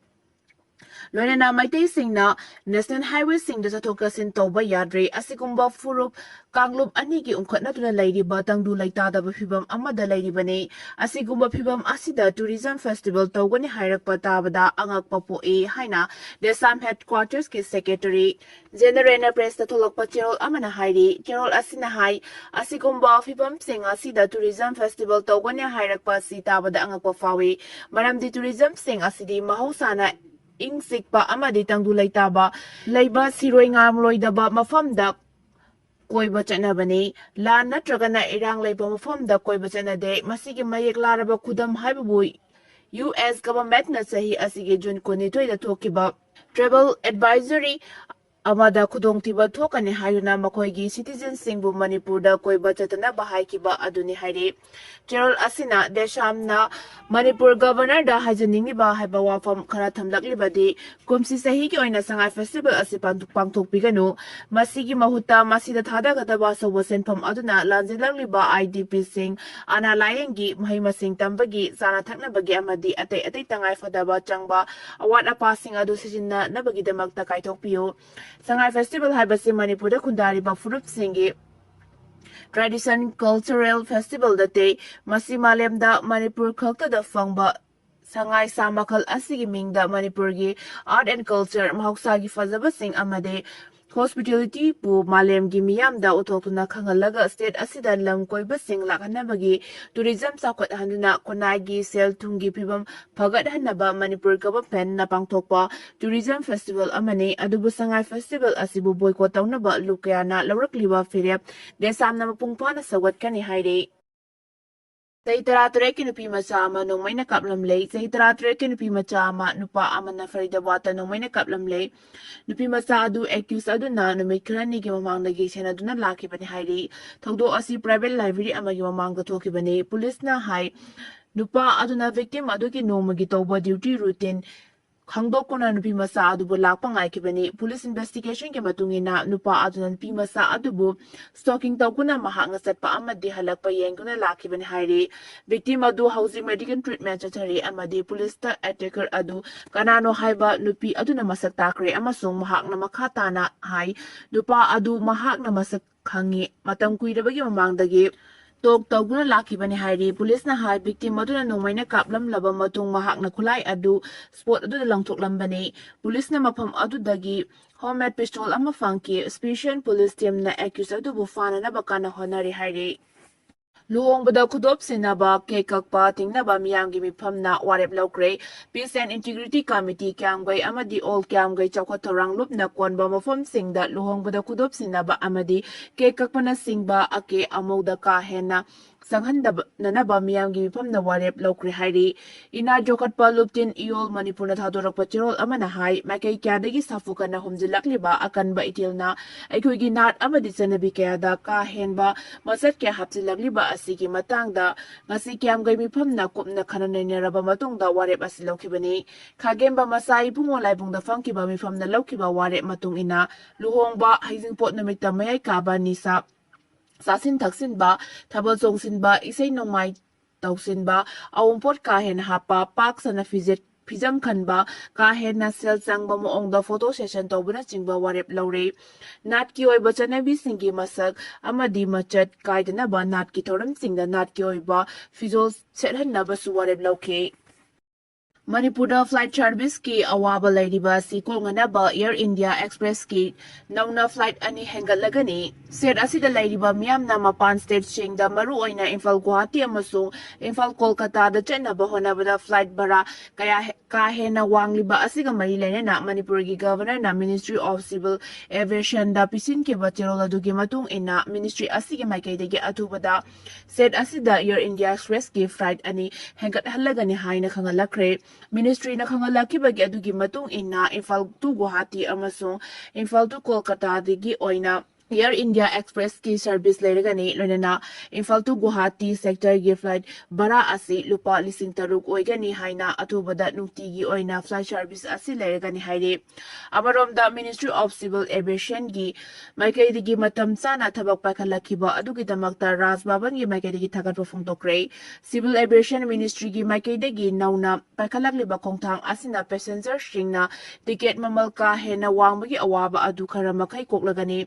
ꯂꯣꯏꯅꯅ ꯃꯩꯇꯩꯁꯤꯡꯅ national highwayꯁꯤꯡꯗ ꯆꯠꯊꯣꯛ ꯆꯠꯁꯤꯟ ꯇꯧꯕ ꯌꯥꯗ꯭ꯔꯦ꯫ ꯑꯁꯤꯒꯨꯝꯕ ꯐꯨꯔꯨꯞ ꯀꯥꯡꯂꯨꯞ ꯑꯅꯤꯒꯤ ꯎꯪꯈꯠꯅꯗꯨꯅ ꯂꯩꯔꯤꯕ ꯇꯪꯗꯨ ꯂꯩꯇꯥꯗꯕ ꯐꯤꯕꯝ ꯑꯃꯗ ꯂꯩꯔꯤꯕꯅꯤ꯫ ꯑꯁꯤꯒꯨꯝꯕ ꯐꯤꯕꯝ ꯑꯁꯤꯗ tourism festival ꯇꯧꯒꯅꯤ ꯍꯥꯏꯔꯛꯄ ꯇꯥꯕꯗ ꯑꯉꯛꯄ ꯄꯣꯛꯏ ꯍꯥꯏꯅ DESAM headquartersꯀꯤ secretary generalꯅ pressꯇ ꯊꯣꯛꯂꯛꯄ ꯆꯦꯔꯣꯜ ꯑꯃꯅ ꯍꯥꯏꯔꯤ꯫ ꯆꯦꯔꯣꯜ ꯑꯁꯤꯅ ꯍꯥꯏ, ꯑꯁꯤꯒꯨꯝꯕ ꯐꯤꯕꯝꯁꯤꯡ ꯑꯁꯤꯗ tourism festival ꯇꯧꯒꯅꯤ ꯍꯥꯏꯔꯛꯄ ꯑꯁꯤ ꯇꯥꯕꯗ ꯑꯉꯛꯄ ꯐꯥꯎꯏ꯫ ꯃꯔꯝꯗꯤ tourismꯁꯤꯡ ꯑꯁꯤꯗꯤ ꯃꯍꯧꯁꯥꯅ ꯏꯪ ꯆꯤꯛꯄ ꯑꯃꯗꯤ ꯇꯪꯗꯨ ꯂꯩꯇꯥꯕ ꯂꯩꯕ, ꯁꯤꯔꯣꯏ ꯉꯥꯝꯂꯣꯏꯗꯕ ꯃꯐꯝꯗ ꯀꯣꯏꯕ ꯆꯠꯅꯕꯅꯤ꯫ ꯂꯥꯟ ꯅꯠꯇ꯭ꯔꯒꯅ ꯏꯔꯥꯡ ꯂꯩꯕ ꯃꯐꯝꯗ ꯀꯣꯏꯕ ꯆꯠꯅꯗꯦ꯫ ꯃꯁꯤꯒꯤ ꯃꯌꯦꯛ ꯂꯥꯔꯕ ꯈꯨꯗꯝ ꯍꯥꯏꯕꯕꯨ US governmentꯅ ꯆꯍꯤ ꯑꯁꯤꯒꯤ June ꯀꯨꯟꯅꯤꯊꯣꯏꯗ ꯊꯣꯛꯈꯤꯕ travel advisory ꯑꯃꯗ ꯈꯨꯗꯣꯡꯊꯤꯕ ꯊꯣꯛꯀꯅꯤ ꯍꯥꯏꯗꯨꯅ ꯃꯈꯣꯏꯒꯤ citizenꯁꯤꯡꯕꯨ ꯃꯅꯤꯄꯨꯔꯗ ꯀꯣꯏꯕ ꯆꯠꯇꯅꯕ ꯍꯥꯏꯈꯤꯕ ꯑꯗꯨꯅꯤ ꯍꯥꯏꯔꯤ꯫ ꯆꯦꯔꯣꯜ ꯑꯁꯤꯅ DESAMꯅ ꯃꯅꯤꯄꯨꯔ governorꯗ ꯍꯥꯏꯖꯅꯤꯡꯂꯤꯕ ꯍꯥꯏꯕ ꯋꯥꯐꯝ ꯈꯔ ꯊꯝꯂꯛꯂꯤꯕꯗꯤ, ꯀꯨꯝꯁꯤ ꯆꯍꯤꯒꯤ ꯑꯣꯏꯅ ꯁꯉꯥꯏ festival ꯑꯁꯤ ꯄꯥꯡꯊꯣꯛ-, ꯄꯥꯡꯊꯣꯛꯄꯤꯒꯅꯨ꯫ ꯃꯁꯤꯒꯤ ꯃꯍꯨꯠꯇ ꯃꯁꯤꯗ ꯊꯥꯗꯒꯗꯕ ꯑꯆꯧꯕ ꯁꯦꯟꯐꯝ ꯑꯗꯨꯅ ꯂꯥꯟꯖꯦꯜꯂꯛꯂꯤꯕ IDPꯁꯤꯡ, ꯑꯅꯥ ꯂꯥꯌꯦꯡꯒꯤ, ꯃꯍꯩ ꯃꯁꯤꯡ ꯇꯝꯕꯒꯤ, ꯆꯥꯅ ꯊꯛꯅꯕꯒꯤ ꯑꯃꯗꯤ ꯑꯇꯩ ꯑꯇꯩ ꯇꯉꯥꯏꯐꯗꯕ ꯆꯪꯕ ꯑꯋꯥꯠ ꯑꯄꯥꯁꯤꯡ ꯑꯗꯨ ꯁꯤꯖꯤꯟꯅꯅꯕꯒꯤꯗꯃꯛꯇ ꯀꯥꯏꯊꯣꯛꯄꯤꯌꯨ꯫ ꯁꯉꯥꯏ festival ꯍꯥꯏꯕꯁꯤ ꯃꯅꯤꯄꯨꯔꯗ ꯈꯨꯟꯗꯥꯔꯤꯕ ꯐꯨꯔꯨꯞꯁꯤꯡꯒꯤ tradition cultural festival ꯅꯠꯇꯦ꯫ ꯃꯁꯤ ꯃꯥꯂꯦꯝꯗ ꯃꯅꯤꯄꯨꯔ ꯈꯛꯇꯗ ꯐꯪꯕ ꯁꯉꯥꯏ ꯁꯥ ꯃꯈꯜ ꯑꯁꯤꯒꯤ ꯃꯤꯡꯗ ꯃꯅꯤꯄꯨꯔꯒꯤ art and culture, ꯃꯍꯧꯁꯥꯒꯤ ꯐꯖꯕꯁꯤꯡ ꯑꯃꯗꯤ hospitalityꯕꯨ ꯃꯥꯂꯦꯝꯒꯤ ꯃꯤꯌꯥꯝꯗ ꯎꯠꯊꯣꯛꯇꯨꯅ ꯈꯪꯍꯜꯂꯒ state ꯑꯁꯤꯗ ꯂꯝ ꯀꯣꯏꯕꯁꯤꯡ ꯂꯥꯛꯍꯟꯅꯕꯒꯤ tourism ꯆꯥꯎꯈꯠꯍꯟꯗꯨꯅ ꯈꯨꯟꯅꯥꯏꯒꯤ ꯁꯦꯜ ꯊꯨꯝꯒꯤ ꯐꯤꯕꯝ ꯐꯒꯠꯍꯟꯅꯕ ꯃꯅꯤꯄꯨꯔ governmentꯅ ꯄꯥꯡꯊꯣꯛꯄ tourism festival ꯑꯃꯅꯤ꯫ ꯑꯗꯨꯕꯨ ꯁꯉꯥꯏ festival ꯑꯁꯤꯕꯨ boycott ꯇꯧꯅꯕ ꯂꯨꯞ ꯀꯌꯥꯅ ꯂꯧꯔꯛꯂꯤꯕ ꯐꯤꯔꯦꯞ DESAMꯅ ꯃꯄꯨꯡ ꯐꯥꯅ ꯁꯧꯒꯠꯀꯅꯤ ꯍꯥꯏꯔꯤ꯫ ꯆꯍꯤ ꯇꯔꯥꯇꯔꯦꯠꯀꯤ ꯅꯨꯄꯤ ꯃꯆꯥ ꯑꯃ ꯅꯣꯡꯃꯩꯅ ꯀꯥꯞꯂꯝꯂꯦ꯫ ꯆꯍꯤ ꯇꯔꯥꯇꯔꯦꯠꯀꯤ ꯅꯨꯄꯤ ꯃꯆꯥ ꯑꯃ ꯅꯨꯄꯥ ꯑꯃꯅ ꯐꯔꯤꯗꯥꯕꯥꯗꯇ ꯅꯣꯡꯃꯩꯅ ꯀꯥꯞꯂꯝꯂꯦ꯫ ꯅꯨꯄꯤ ꯃꯆꯥ ꯑꯗꯨ accused ꯑꯗꯨꯅ ꯅꯨꯃꯤꯠ ꯈꯔꯅꯤꯒꯤ ꯃꯃꯥꯡꯗꯒꯤ ꯁꯦꯟꯅꯗꯨꯅ ꯂꯥꯛꯈꯤꯕꯅꯤ ꯍꯥꯏꯔꯤ꯫ ꯊꯧꯗꯣꯛ ꯑꯁꯤ private library ꯑꯃꯒꯤ ꯃꯃꯥꯡꯗ ꯊꯣꯛꯈꯤꯕꯅꯤ꯫ ꯄꯨꯂꯤꯁꯅ ꯍꯥꯏ, ꯅꯨꯄꯥ ꯑꯗꯨꯅ victim ꯑꯗꯨꯒꯤ ꯅꯣꯡꯃꯒꯤ ꯇꯧꯕ duty routine ꯈꯪꯗꯣꯛꯇꯨꯅ ꯅꯨꯄꯤ ꯃꯆꯥ ꯑꯗꯨꯕꯨ ꯂꯥꯛꯄ ꯉꯥꯏꯈꯤꯕꯅꯤ꯫ ꯄꯨꯂꯤꯁ ꯏꯟꯚꯦꯁꯇꯤꯒꯦꯁꯟꯒꯤ ꯃꯇꯨꯡ ꯏꯟꯅ ꯅꯨꯄꯥ ꯑꯗꯨꯅ ꯅꯨꯄꯤ ꯃꯆꯥ ꯑꯗꯨꯕꯨ ꯁ꯭ꯇꯣꯀꯤꯡ ꯇꯧꯗꯨꯅ ꯃꯍꯥꯛꯅ ꯆꯠꯄ ꯑꯃꯗꯤ ꯍꯜꯂꯛꯄ ꯌꯦꯡꯗꯨꯅ ꯂꯥꯛꯈꯤꯕꯅꯤ ꯍꯥꯏꯔꯤ꯫ ꯚꯤꯛꯇꯤꯝ ꯑꯗꯨ ꯍꯧꯖꯤꯛ ꯃꯦꯗꯤꯀꯦꯜ ꯇ꯭ꯔꯤꯠꯃꯦꯟ ꯆꯠꯊꯔꯤ ꯑꯃꯗꯤ ꯄꯨꯂꯤꯁꯇ ꯑꯦꯇꯦꯀꯔ ꯑꯗꯨ ꯀꯅꯥꯅꯣ ꯍꯥꯏꯕ ꯅꯨꯄꯤ ꯑꯗꯨꯅ ꯃꯁꯛ ꯇꯥꯛꯈ꯭ꯔꯦ ꯑꯃꯁꯨꯡ ꯃꯍꯥꯛꯅ ꯃꯈꯥ ꯇꯥꯅ ꯍꯥꯏ, ꯅꯨꯄꯥ ꯑꯗꯨ ꯃꯍꯥꯛꯅ ꯃꯁꯛ ꯈꯪꯉꯤ꯫ ꯃꯇꯝ ꯀꯨꯏꯔꯕꯒꯤ ꯃꯃꯥꯡꯗꯒꯤ ꯇꯣꯛ ꯇꯧꯗꯨꯅ ꯂꯥꯛꯈꯤꯕꯅꯤ ꯍꯥꯏꯔꯤ꯫ ꯄꯨꯂꯤꯁꯅ ꯍꯥꯏ, ꯚꯤꯛꯇꯤꯝ ꯑꯗꯨꯅ ꯅꯣꯡꯃꯩꯅ ꯀꯥꯞꯂꯝꯂꯕ ꯃꯇꯨꯡ ꯃꯍꯥꯛꯅ ꯈꯨꯠꯂꯥꯏ ꯑꯗꯨ ꯁ꯭ꯄꯣꯠ ꯑꯗꯨꯗ ꯂꯪꯊꯣꯛꯂꯝꯕꯅꯤ꯫ ꯄꯨꯂꯤꯁꯅ ꯃꯐꯝ ꯑꯗꯨꯗꯒꯤ ꯍꯣꯝꯃꯦꯗ ꯄꯤꯁꯇꯣꯜ ꯑꯃ ꯐꯪꯈꯤ꯫ ꯁ꯭ꯄꯦꯁꯤꯌꯦꯜ ꯄꯨꯂꯤꯁ ꯇꯤꯝꯅ ꯑꯦꯀ꯭ꯌꯨꯁ ꯑꯗꯨꯕꯨ ꯐꯥꯅꯅꯕ ꯀꯟꯅ ꯍꯣꯠꯅꯔꯤ ꯍꯥꯏꯔꯤ꯫ ꯂꯨꯍꯣꯡꯕꯗ ꯈꯨꯗꯣꯞ ꯁꯤꯟꯅꯕ, ꯀꯦꯛ ꯀꯛꯄ, ꯇꯤꯡꯅꯕ ꯃꯤꯌꯥꯝꯒꯤ ꯃꯤꯐꯝꯅ ꯋꯥꯔꯦꯞ ꯂꯧꯈ꯭ꯔꯦ꯫ ꯄꯤꯁ ꯑꯦꯟ ꯏꯟꯇꯤꯒ꯭ꯔꯤꯇꯤ ꯀꯃꯤꯇꯤ, ꯀ꯭ꯌꯥꯝꯒꯩ ꯑꯃꯗꯤ ꯑꯣꯜ ꯀ꯭ꯌꯥꯝꯒꯩ ꯆꯥꯎꯈꯠ ꯊꯧꯔꯥꯡ ꯂꯨꯞꯅ ꯀꯣꯟꯕ ꯃꯐꯝꯁꯤꯡꯗ ꯂꯨꯍꯣꯡꯕꯗ ꯈꯨꯗꯣꯞ ꯁꯤꯟꯅꯕ ꯑꯃꯗꯤ ꯀꯦꯛ ꯀꯛꯄꯅꯆꯤꯡꯕ ꯑꯀꯦ ꯑꯃꯧꯗ ꯀꯥ ꯍꯦꯟꯅ ꯆꯪꯍꯟꯗꯅꯕ ꯃꯤꯌꯥꯝꯒꯤ ꯃꯤꯐꯝꯅ ꯋꯥꯔꯦꯞ ꯂꯧꯈ꯭ꯔꯦ ꯍꯥꯏꯔꯤ꯫ ꯏꯅꯥꯠ ꯌꯣꯛꯈꯠꯄ ꯂꯨꯞꯇꯤꯟ ꯏꯌꯣꯜ ꯃꯅꯤꯄꯨꯔꯅ ꯊꯥꯗꯣꯔꯛꯄ ꯆꯦꯔꯣꯜ ꯑꯃꯅ ꯍꯥꯏ, ꯃꯥꯏꯀꯩ ꯀꯌꯥꯗꯒꯤ ꯁꯥꯐꯨ ꯀꯟꯅ ꯍꯨꯝꯖꯤꯜꯂꯛꯂꯤꯕ ꯑꯀꯟꯕ ꯏꯊꯤꯜꯅ ꯑꯩꯈꯣꯏꯒꯤ ꯅꯥꯠ ꯑꯃꯗꯤ ꯆꯠꯅꯕꯤ ꯀꯌꯥꯗ ꯀꯥ ꯍꯦꯟꯕ ꯃꯆꯠ ꯀꯌꯥ ꯍꯥꯞꯆꯤꯜꯂꯛꯂꯤꯕ ꯑꯁꯤꯒꯤ ꯃꯇꯥꯡꯗ ꯉꯁꯤ ꯀ꯭ꯌꯥꯝꯒꯩ ꯃꯤꯐꯝꯅ ꯀꯨꯞꯅ ꯈꯟꯅ ꯅꯩꯅꯔꯕ ꯃꯇꯨꯡꯗ ꯋꯥꯔꯦꯞ ꯑꯁꯤ ꯂꯧꯈꯤꯕꯅꯤ꯫ ꯈꯥꯒꯦꯝꯕ ꯃꯆꯥ ꯏꯕꯨꯡꯉꯣ ꯂꯥꯏꯕꯨꯡꯗ ꯐꯝꯈꯤꯕ ꯃꯤꯐꯝꯅ ꯂꯧꯈꯤꯕ ꯋꯥꯔꯦꯞ ꯃꯇꯨꯡ ꯏꯟꯅ ꯂꯨꯍꯣꯡꯕ ꯍꯩꯖꯤꯡꯄꯣꯠ ꯅꯨꯃꯤꯠꯇ ꯃꯌꯥꯏ ꯀꯥꯕ, ꯅꯤꯁꯥ ꯆꯥꯁꯤꯟ ꯊꯛꯆꯤꯟꯕ, ꯊꯥꯕꯜ ꯆꯣꯡꯁꯤꯟꯕ, ꯏꯁꯩ ꯅꯣꯡꯃꯥꯏ ꯇꯧꯁꯤꯟꯕ, ꯑꯋꯨꯟꯄꯣꯠ ꯀꯥ ꯍꯦꯟꯅ ꯍꯥꯞꯄ, ꯄꯥꯛ ꯁꯟꯅ ꯐꯤꯖꯦꯠ ꯐꯤꯖꯪ ꯈꯟꯕ, ꯀꯥ ꯍꯦꯟꯅ ꯁꯦꯜ ꯆꯪꯕ ꯃꯑꯣꯡꯗ ꯐꯣꯇꯣ ꯁꯦꯁꯟ ꯇꯧꯕꯅꯆꯤꯡꯕ ꯋꯥꯔꯦꯞ ꯂꯧꯔꯦ꯫ ꯅꯥꯠꯀꯤ ꯑꯣꯏꯕ ꯆꯠꯅꯕꯤꯁꯤꯡꯒꯤ ꯃꯁꯛ ꯑꯃꯗꯤ ꯃꯆꯠ ꯀꯥꯏꯗꯅꯕ ꯅꯥꯠꯀꯤ ꯊꯧꯔꯝꯁꯤꯡꯗ ꯅꯥꯠꯀꯤ ꯑꯣꯏꯕ ꯐꯤꯖꯣꯜ ꯁꯦꯠꯍꯟꯅꯕꯁꯨ ꯋꯥꯔꯦꯞ ꯂꯧꯈꯤ꯫ ꯃꯅꯤꯄꯨꯔꯗ ꯐ꯭ꯂꯥꯏꯠ ꯁꯔꯚꯤꯁꯀꯤ ꯑꯋꯥꯕ ꯂꯩꯔꯤꯕ ꯑꯁꯤ ꯀꯣꯛꯅꯅꯕ ꯑꯦꯌꯔ ꯏꯟꯗꯤꯌꯥ ꯑꯦꯛꯁꯄ꯭ꯔꯦꯁꯀꯤ ꯅꯧꯅ ꯐ꯭ꯂꯥꯏꯠ ꯑꯅꯤ ꯍꯦꯟꯒꯠꯂꯒꯅꯤ꯫ ꯁ꯭ꯇꯦꯠ ꯑꯁꯤꯗ ꯂꯩꯔꯤꯕ ꯃꯤꯌꯥꯝꯅ ꯃꯄꯥꯟ ꯁ꯭ꯇꯦꯠꯁꯤꯡꯗ, ꯃꯔꯨꯑꯣꯏꯅ ꯏꯝꯐꯥꯜ ꯒꯨꯋꯥꯍꯥꯇꯤ ꯑꯃꯁꯨꯡ ꯏꯝꯐꯥꯜ ꯀꯣꯜꯀꯇꯥꯗ ꯆꯠꯅꯕ ꯍꯣꯠꯅꯕꯗ ꯐ꯭ꯂꯥꯏꯠ ꯚꯔꯥ ꯀꯌꯥ ꯍꯦ-, ꯀꯥ ꯍꯦꯟꯅ ꯋꯥꯡꯂꯤꯕ ꯑꯁꯤꯒ ꯃꯔꯤ ꯂꯩꯅꯅ ꯃꯅꯤꯄꯨꯔꯒꯤ ꯒꯚꯔꯅꯔꯅ ꯃꯤꯅꯤꯁꯇ꯭ꯔꯤ ꯑꯣꯐ ꯁꯤꯚꯤꯜ ꯑꯦꯚꯤꯌꯦꯁꯟꯗ ꯄꯤꯁꯤꯟꯈꯤꯕ ꯆꯦꯔꯣꯜ ꯑꯗꯨꯒꯤ ꯃꯇꯨꯡ ꯏꯟꯅ ꯃꯤꯅꯤꯁꯇ꯭ꯔꯤ ꯑꯁꯤꯒꯤ ꯃꯥꯏꯀꯩꯗꯒꯤ ꯑꯊꯨꯕꯗ ꯁ꯭ꯇꯦꯠ ꯑꯁꯤꯗ ꯑꯦꯌꯔ ꯏꯟꯗꯤꯌꯥ ꯑꯦꯛꯁꯄ꯭ꯔꯦꯁꯀꯤ ꯐ꯭ꯂꯥꯏꯠ ꯑꯅꯤ ꯍꯦꯟꯒꯠꯍꯜꯂꯒꯅꯤ ꯍꯥꯏꯅ ꯈꯪꯍꯜꯂꯛꯈ꯭ꯔꯦ꯫ ꯃꯤꯅꯤꯁꯇ꯭ꯔꯤꯅ ꯈꯪꯍꯜꯂꯛꯈꯤꯕꯒꯤ ꯑꯗꯨꯒꯤ ꯃꯇꯨꯡ ꯏꯟꯅ ꯏꯝꯐꯥꯜ ꯇꯨ ꯒꯨꯋꯥꯍꯥꯇꯤ ꯑꯃꯁꯨꯡ ꯏꯝꯐꯥꯜ ꯇꯨ ꯀꯣꯜꯀꯇꯥꯗꯒꯤ ꯑꯣꯏꯅ Air India Express ꯀꯤ service ꯂꯩꯔꯒꯅꯤ꯫ ꯂꯣꯏꯅꯅ ꯏꯝꯐꯥꯜ to Guwahati sector ꯒꯤ flight ꯚꯔꯥ ꯑꯁꯤ ꯂꯨꯄꯥ ꯂꯤꯁꯤꯡ ꯇꯔꯨꯛ ꯑꯣꯏꯒꯅꯤ ꯍꯥꯏꯅ ꯑꯊꯨꯕꯗ ꯅꯨꯡꯇꯤꯒꯤ ꯑꯣꯏꯅ flight service ꯑꯁꯤ ꯂꯩꯔꯒꯅꯤ ꯍꯥꯏꯔꯤ꯫ ꯑꯃꯔꯣꯝꯗ Ministry of Civil Aviation ꯒꯤ ꯃꯥꯏꯀꯩꯗꯒꯤ ꯃꯇꯝ ꯆꯥꯅ ꯊꯕꯛ ꯄꯥꯏꯈꯠꯂꯛꯈꯤꯕ ꯑꯗꯨꯒꯤꯗꯃꯛꯇ ꯔꯥꯖ ꯚꯕꯟꯒꯤ ꯃꯥꯏꯀꯩꯗꯒꯤ ꯊꯥꯒꯠꯄ ꯐꯣꯡꯗꯣꯛꯈ꯭ꯔꯦ꯫ Civil Aviation Ministry ꯒꯤ ꯃꯥꯏꯀꯩꯗꯒꯤ ꯅꯧꯅ ꯄꯥꯏꯈꯠꯂꯛꯂꯤꯕ ꯈꯣꯡꯊꯥꯡ ꯑꯁꯤꯅ passenger ꯁꯤꯡꯅ ticket ꯃꯃꯜ ꯀꯥ ꯍꯦꯟꯅ ꯋꯥꯡꯕꯒꯤ ꯑꯋꯥꯕ ꯑꯗꯨ ꯈꯔ ꯃꯈꯩ ꯀꯣꯛꯂꯒꯅꯤ꯫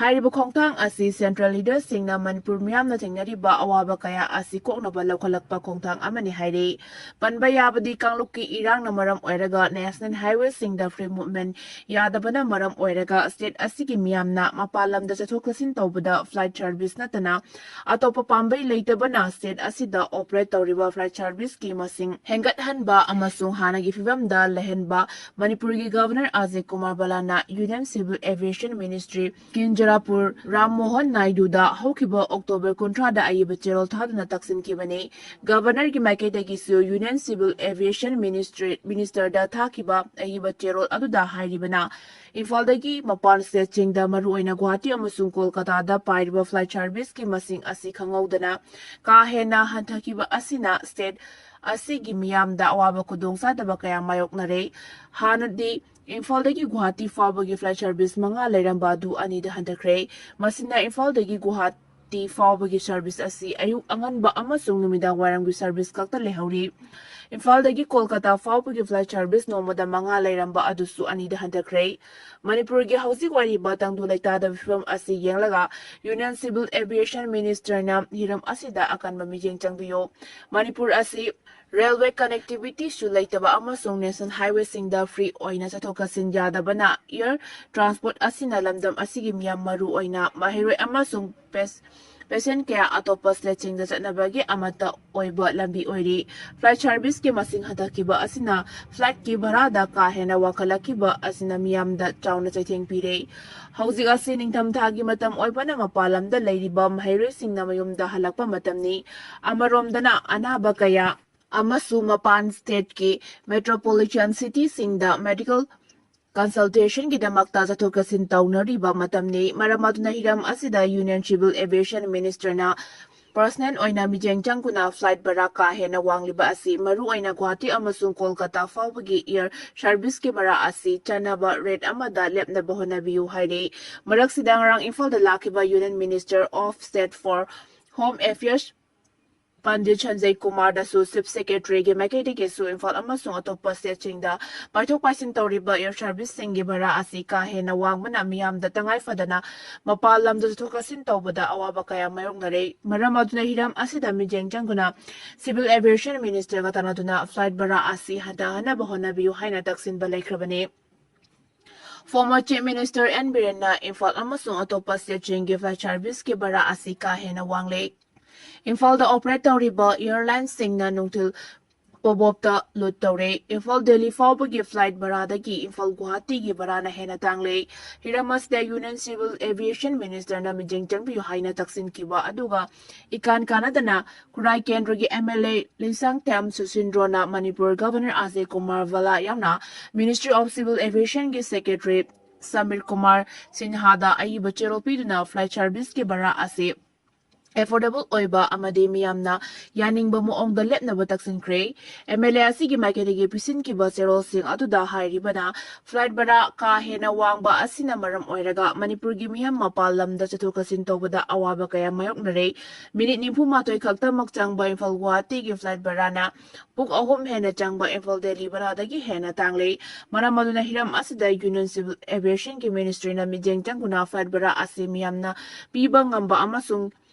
ꯍꯥꯏꯔꯤꯕ ꯈꯣꯡꯊꯥꯡ ꯑꯁꯤ central leader ꯁꯤꯡꯅ ꯃꯅꯤꯄꯨꯔ ꯃꯤꯌꯥꯝꯅ ꯊꯦꯡꯅꯔꯤꯕ ꯑꯋꯥꯕ ꯀꯌꯥ ꯑꯁꯤ ꯀꯣꯛꯅꯕ ꯂꯧꯈꯠꯂꯛꯄ ꯈꯣꯡꯊꯥꯡ ꯑꯃꯅꯤ ꯍꯥꯏꯔꯤ꯫ ꯄꯟꯕ ꯌꯥꯕꯗꯤ ꯀꯥꯡꯂꯨꯞꯀꯤ ꯏꯔꯥꯡꯅ ꯃꯔꯝ ꯑꯣꯏꯔꯒ national highway ꯁꯤꯡꯗ free movement ꯌꯥꯗꯕꯅ ꯃꯔꯝ ꯑꯣꯏꯔꯒ state ꯑꯁꯤꯒꯤ ꯃꯤꯌꯥꯝꯅ ꯃꯄꯥꯟ ꯂꯝꯗ ꯆꯠꯊꯣꯛ ꯆꯠꯁꯤꯟ ꯇꯧꯕꯗ flight service ꯅꯠꯇꯅ ꯑꯇꯣꯞꯄ ꯄꯥꯝꯕꯩ ꯂꯩꯇꯕꯅ state ꯑꯁꯤꯗ operate ꯇꯧꯔꯤꯕ flight service ꯀꯤ ꯃꯁꯤꯡ ꯍꯦꯟꯒꯠꯍꯟꯕ ꯑꯃꯁꯨꯡ ꯍꯥꯟꯅꯒꯤ ꯐꯤꯕꯝꯗ ꯂꯩꯍꯟꯕ ꯃꯅꯤꯄꯨꯔꯒꯤ Governor Ajay Kumar ꯕꯂꯥꯅ Union Civil Aviation Ministry ꯀꯤꯟꯖꯔꯥꯄꯨꯔ Ram Mohan ꯅꯥꯏꯗꯨꯗ ꯍꯧꯈꯤꯕ October ꯀꯨꯟꯊ꯭ꯔꯥꯗ ꯑꯏꯕ ꯆꯦꯔꯣꯜ ꯊꯥꯗꯨꯅ ꯇꯛꯁꯤꯟꯈꯤꯕꯅꯤ꯫ Governor ꯒꯤ ꯃꯥꯏꯀꯩꯗꯒꯤꯁꯨ Union Civil Aviation Ministry Minister ꯗ ꯊꯥꯈꯤꯕ ꯑꯏꯕ ꯆꯦꯔꯣꯜ ꯑꯗꯨꯗ ꯍꯥꯏꯔꯤꯕꯅ, ꯏꯝꯐꯥꯜꯗꯒꯤ ꯃꯄꯥꯟ state ꯁꯤꯡꯗ, ꯃꯔꯨꯑꯣꯏꯅ ꯒꯨꯋꯥꯍꯥꯇꯤ ꯑꯃꯁꯨꯡ ꯀꯣꯜꯀꯇꯥꯗ ꯄꯥꯏꯔꯤꯕ flight service ꯀꯤ ꯃꯁꯤꯡ ꯑꯁꯤ ꯈꯪꯍꯧꯗꯅ ꯀꯥ ꯍꯦꯟꯅ ꯍꯟꯊꯈꯤꯕ ꯑꯁꯤꯅ state ꯑꯁꯤꯒꯤ ꯃꯤꯌꯥꯝꯗ ꯑꯋꯥꯕ ꯈꯨꯗꯣꯡꯆꯥꯗꯕ ꯀꯌꯥ ꯃꯥꯌꯣꯛꯅꯔꯦ꯫ ꯍꯥꯟꯅꯗꯤ ꯏꯝꯐꯥꯜꯗꯒꯤ ꯒꯨꯋꯥꯍꯥꯇꯤ ꯐꯥꯎꯕꯒꯤ flight service ꯃꯉꯥ ꯂꯩꯔꯝꯕ ꯑꯗꯨ ꯑꯅꯤꯗ ꯍꯟꯊꯈ꯭ꯔꯦ꯫ ꯃꯁꯤꯅ ꯏꯝꯐꯥꯜꯗꯒꯤ ꯒꯨꯋꯥꯍꯥꯇꯤ ꯐꯥꯎꯕꯒꯤ service ꯑꯁꯤ ꯑꯌꯨꯛ ꯑꯉꯟꯕ ꯑꯃꯁꯨꯡ ꯅꯨꯃꯤꯗꯥꯡ ꯋꯥꯏꯔꯝꯒꯤ service ꯈꯛꯇ ꯂꯩꯍꯧꯔꯤ꯫ ꯏꯝꯐꯥꯜꯗꯒꯤ ꯀꯣꯜꯀꯇꯥ ꯐꯥꯎꯕꯒꯤ flight service ꯅꯣꯡꯃꯗ ꯃꯉꯥ ꯂꯩꯔꯝꯕ ꯑꯗꯨꯁꯨ ꯑꯅꯤꯗ ꯍꯟꯊꯈ꯭ꯔꯦ꯫ ꯃꯅꯤꯄꯨꯔꯒꯤ ꯍꯧꯖꯤꯛ ꯑꯣꯏꯔꯤꯕ ꯇꯪꯗꯨ ꯂꯩꯇꯥꯗꯕ ꯐꯤꯕꯝ ꯑꯁꯤ ꯌꯦꯡꯂꯒ Union Civil Aviation Minister ꯅ ꯍꯤꯔꯝ ꯑꯁꯤꯗ ꯑꯀꯟꯕ ꯃꯤꯠꯌꯦꯡ ꯆꯪꯕꯤꯌꯨ꯫ ꯃꯅꯤꯄꯨꯔ ꯑꯁꯤ railway connectivity ꯁꯨ ꯂꯩꯇꯕ ꯑꯃꯁꯨꯡ national highway ꯁꯤꯡꯗ free ꯑꯣꯏꯅ ꯆꯠꯊꯣꯛ ꯆꯠꯁꯤꯟ ꯌꯥꯗꯕꯅ air transport ꯑꯁꯤꯅ ꯂꯝꯗꯝ ꯑꯁꯤꯒꯤ ꯃꯤꯌꯥꯝ, ꯃꯔꯨ ꯑꯣꯏꯅ ꯃꯍꯩꯔꯣꯏ ꯑꯃꯁꯨꯡ ꯄꯦꯁ-, patient ꯀꯌꯥ ꯑꯇꯣꯞꯄ state ꯁꯤꯡꯗ ꯆꯠꯅꯕꯒꯤ ꯑꯃꯠꯇ ꯑꯣꯏꯕ ꯂꯝꯕꯤ ꯑꯣꯏꯔꯤ꯫ Flight service ꯀꯤ ꯃꯁꯤꯡ ꯍꯟꯊꯈꯤꯕ ꯑꯁꯤꯅ flight ꯀꯤ ꯚꯔꯥꯗ ꯀꯥ ꯍꯦꯟꯅ ꯋꯥꯡꯈꯠꯂꯛꯈꯤꯕ ꯑꯁꯤꯅ ꯃꯤꯌꯥꯝꯗ ꯆꯥꯎꯅ ꯆꯩꯊꯦꯡ ꯄꯤꯔꯦ꯫ ꯍꯧꯖꯤꯛ ꯑꯁꯤ ꯅꯤꯡꯊꯝꯊꯥꯒꯤ ꯃꯇꯝ ꯑꯣꯏꯕꯅ ꯃꯄꯥꯟ ꯂꯝꯗ ꯂꯩꯔꯤꯕ ꯃꯍꯩꯔꯣꯏꯁꯤꯡꯅ ꯃꯌꯨꯝꯗ ꯍꯜꯂꯛꯄ ꯃꯇꯝꯅꯤ꯫ ꯑꯃꯔꯣꯝꯗꯅ ꯑꯅꯥꯕ ꯀꯌꯥ ꯑꯃꯁꯨ ꯃꯄꯥꯟ state ꯀꯤ metropolitan city ꯁꯤꯡꯗ medical ꯀꯟꯁꯜꯇꯦꯁꯟꯒꯤꯗꯃꯛꯇ ꯆꯠꯊꯣꯛ ꯆꯠꯁꯤꯟ ꯇꯧꯅꯔꯤꯕ ꯃꯇꯝꯅꯤ꯫ ꯃꯔꯝ ꯑꯗꯨꯅ ꯍꯤꯔꯝ ꯑꯁꯤꯗ Union Civil Aviation Ministerꯅ personal ꯑꯣꯏꯅ ꯃꯤꯠꯌꯦꯡ ꯆꯪꯗꯨꯅ flight ꯚꯔꯥ ꯀꯥ ꯍꯦꯟꯅ ꯋꯥꯡꯂꯤꯕ ꯑꯁꯤ ꯃꯔꯨꯑꯣꯏꯅ ꯒꯨꯋꯥꯍꯥꯇꯤ ꯑꯃꯁꯨꯡ ꯀꯣꯜꯀꯇꯥ ꯐꯥꯎꯕꯒꯤ air serviceꯀꯤ ꯚꯔꯥ ꯑꯁꯤ ꯆꯥꯟꯅꯕ rate ꯑꯃꯗ ꯂꯦꯞꯅꯕ ꯍꯣꯠꯅꯕꯤꯌꯨ ꯍꯥꯏꯔꯤ꯫ ꯃꯔꯛꯁꯤꯗ ꯉꯔꯥꯡ ꯏꯝꯐꯥꯜꯗ ꯂꯥꯛꯈꯤꯕ Union Minister of State for Home Affairs Pandit Sanjay ꯀꯨꯃꯥꯔꯗꯁꯨ Chief Secretaryꯒꯤ ꯃꯥꯏꯀꯩꯗꯒꯤꯁꯨ Imphal ꯑꯃꯁꯨꯡ ꯑꯇꯣꯞꯄ stateꯁꯤꯡꯗ ꯄꯥꯏꯊꯣꯛ ꯄꯥꯏꯁꯤꯟ ꯇꯧꯔꯤꯕ air serviceꯁꯤꯡꯒꯤ ꯚꯔꯥ ꯑꯁꯤ ꯀꯥ ꯍꯦꯟꯅ ꯋꯥꯡꯕꯅ ꯃꯤꯌꯥꯝꯗ ꯇꯉꯥꯏ ꯐꯗꯅ ꯃꯄꯥꯟ ꯂꯝꯗ ꯆꯠꯊꯣꯛ ꯆꯠꯁꯤꯟ ꯇꯧꯕꯗ ꯑꯋꯥꯕ ꯀꯌꯥ ꯃꯥꯌꯣꯛꯅꯔꯦ꯫ ꯃꯔꯝ ꯑꯗꯨꯅ ꯍꯤꯔꯝ ꯑꯁꯤꯗ ꯃꯤꯠꯌꯦꯡ ꯆꯪꯗꯨꯅ Civil Aviation Ministerꯒ ꯇꯥꯟꯅꯗꯨꯅ flight ꯚꯔꯥ ꯑꯁꯤ ꯍꯟꯊꯍꯟꯅꯕ ꯍꯣꯠꯅꯕꯤꯌꯨ ꯍꯥꯏꯅ ꯇꯛꯁꯤꯟꯕ ꯂꯩꯈ꯭ꯔꯕꯅꯤ꯫ Former Chief Minister N ꯕꯤꯔꯦꯟꯅ Imphal ꯑꯃꯁꯨꯡ ꯑꯇꯣꯞꯄ stateꯁꯤꯡꯒꯤ flight serviceꯀꯤ ꯚꯔꯥ ꯑꯁꯤ ꯀꯥ ꯍꯦꯟꯅ ꯋꯥꯡꯂꯦ꯫ ꯏꯝꯐꯥꯜꯗ operate ꯇꯧꯔꯤꯕ airlineꯁꯤꯡꯅ ꯅꯨꯡꯊꯤꯜ ꯄꯣꯕꯣꯞꯇ load ꯇꯧꯔꯦ꯫ ꯏꯝꯐꯥꯜ ꯗꯦꯜꯂꯤ ꯐꯥꯎꯕꯒꯤ flight ꯚꯔꯥꯗꯒꯤ ꯏꯝꯐꯥꯜ ꯒꯨꯋꯥꯍꯥꯇꯤꯒꯤ ꯚꯔꯥꯅ ꯍꯦꯟꯅ ꯇꯥꯡꯂꯦ꯫ ꯍꯤꯔꯝ ꯑꯁꯤꯗ Union Civil Aviation Ministerꯅ ꯃꯤꯠꯌꯦꯡ ꯆꯪꯕꯤꯌꯨ ꯍꯥꯏꯅ ꯇꯛꯁꯤꯟꯈꯤꯕ ꯑꯗꯨꯒ ꯏꯀꯥꯟ ꯀꯥꯟꯅꯗꯅ ꯈꯨꯔꯥꯏ ꯀꯦꯟꯗ꯭ꯔꯒꯤ MLA ꯂꯤꯁꯥꯡꯊꯦꯝ ꯁꯨꯁꯤꯟꯗ꯭ꯔꯣꯅ ꯃꯅꯤꯄꯨꯔ Governor ꯑꯖꯌ ꯀꯨꯃꯥꯔ ꯚꯜꯂꯥ ꯌꯥꯎꯅ Ministry of Civil Aviationꯒꯤ Secretary Samir Kumar ꯁꯤꯟꯍꯥꯗ ꯑꯏꯕ ꯆꯦꯔꯣꯜ ꯄꯤꯗꯨꯅ flight serviceꯀꯤ ꯚꯔꯥ ꯑꯁꯤ affordable ꯑꯣꯏꯕ ꯑꯃꯗꯤ ꯃꯤꯌꯥꯝꯅ ꯌꯥꯅꯤꯡꯕ ꯃꯑꯣꯡꯗ ꯂꯦꯞꯅꯕ ꯇꯛꯁꯤꯟꯈ꯭ꯔꯦ꯫ MLA ꯑꯁꯤꯒꯤ ꯃꯥꯏꯀꯩꯗꯒꯤ ꯄꯤꯁꯤꯟꯈꯤꯕ ꯆꯦꯔꯣꯜꯁꯤꯡ ꯑꯗꯨꯗ ꯍꯥꯏꯔꯤꯕꯅ flight ꯚꯔꯥ ꯀꯥ ꯍꯦꯟꯅ ꯋꯥꯡꯕ ꯑꯁꯤꯅ ꯃꯔꯝ ꯑꯣꯏꯔꯒ ꯃꯅꯤꯄꯨꯔꯒꯤ ꯃꯤꯌꯥꯝ ꯃꯄꯥꯟ ꯂꯝꯗ ꯆꯠꯊꯣꯛ ꯆꯠꯁꯤꯟ ꯇꯧꯕꯗ ꯑꯋꯥꯕ ꯀꯌꯥ ꯃꯥꯌꯣꯛꯅꯔꯦ꯫ Minute ꯅꯤꯐꯨ ꯃꯥꯊꯣꯏ ꯈꯛꯇꯃꯛ ꯆꯪꯕ ꯏꯝꯐꯥꯜ ꯒꯨꯋꯥꯍꯥꯇꯤꯒꯤ flight ꯚꯔꯥꯅ ꯄꯨꯡ ꯑꯍꯨꯝ ꯍꯦꯟꯅ ꯆꯪꯕ ꯏꯝꯐꯥꯜ ꯗꯦꯜꯂꯤ ꯚꯔꯥꯗꯒꯤ ꯍꯦꯟꯅ ꯇꯥꯡꯂꯦ꯫ ꯃꯔꯝ ꯑꯗꯨꯅ ꯍꯤꯔꯝ ꯑꯁꯤꯗ Union Civil Aviationꯒꯤ Ministryꯅ ꯃꯤꯠꯌꯦꯡ ꯆꯪꯗꯨꯅ flight ꯚꯔꯥ ꯑꯁꯤ ꯃꯤꯌꯥꯝꯅ ꯄꯤꯕ ꯉꯝꯕ ꯑꯃꯁꯨꯡ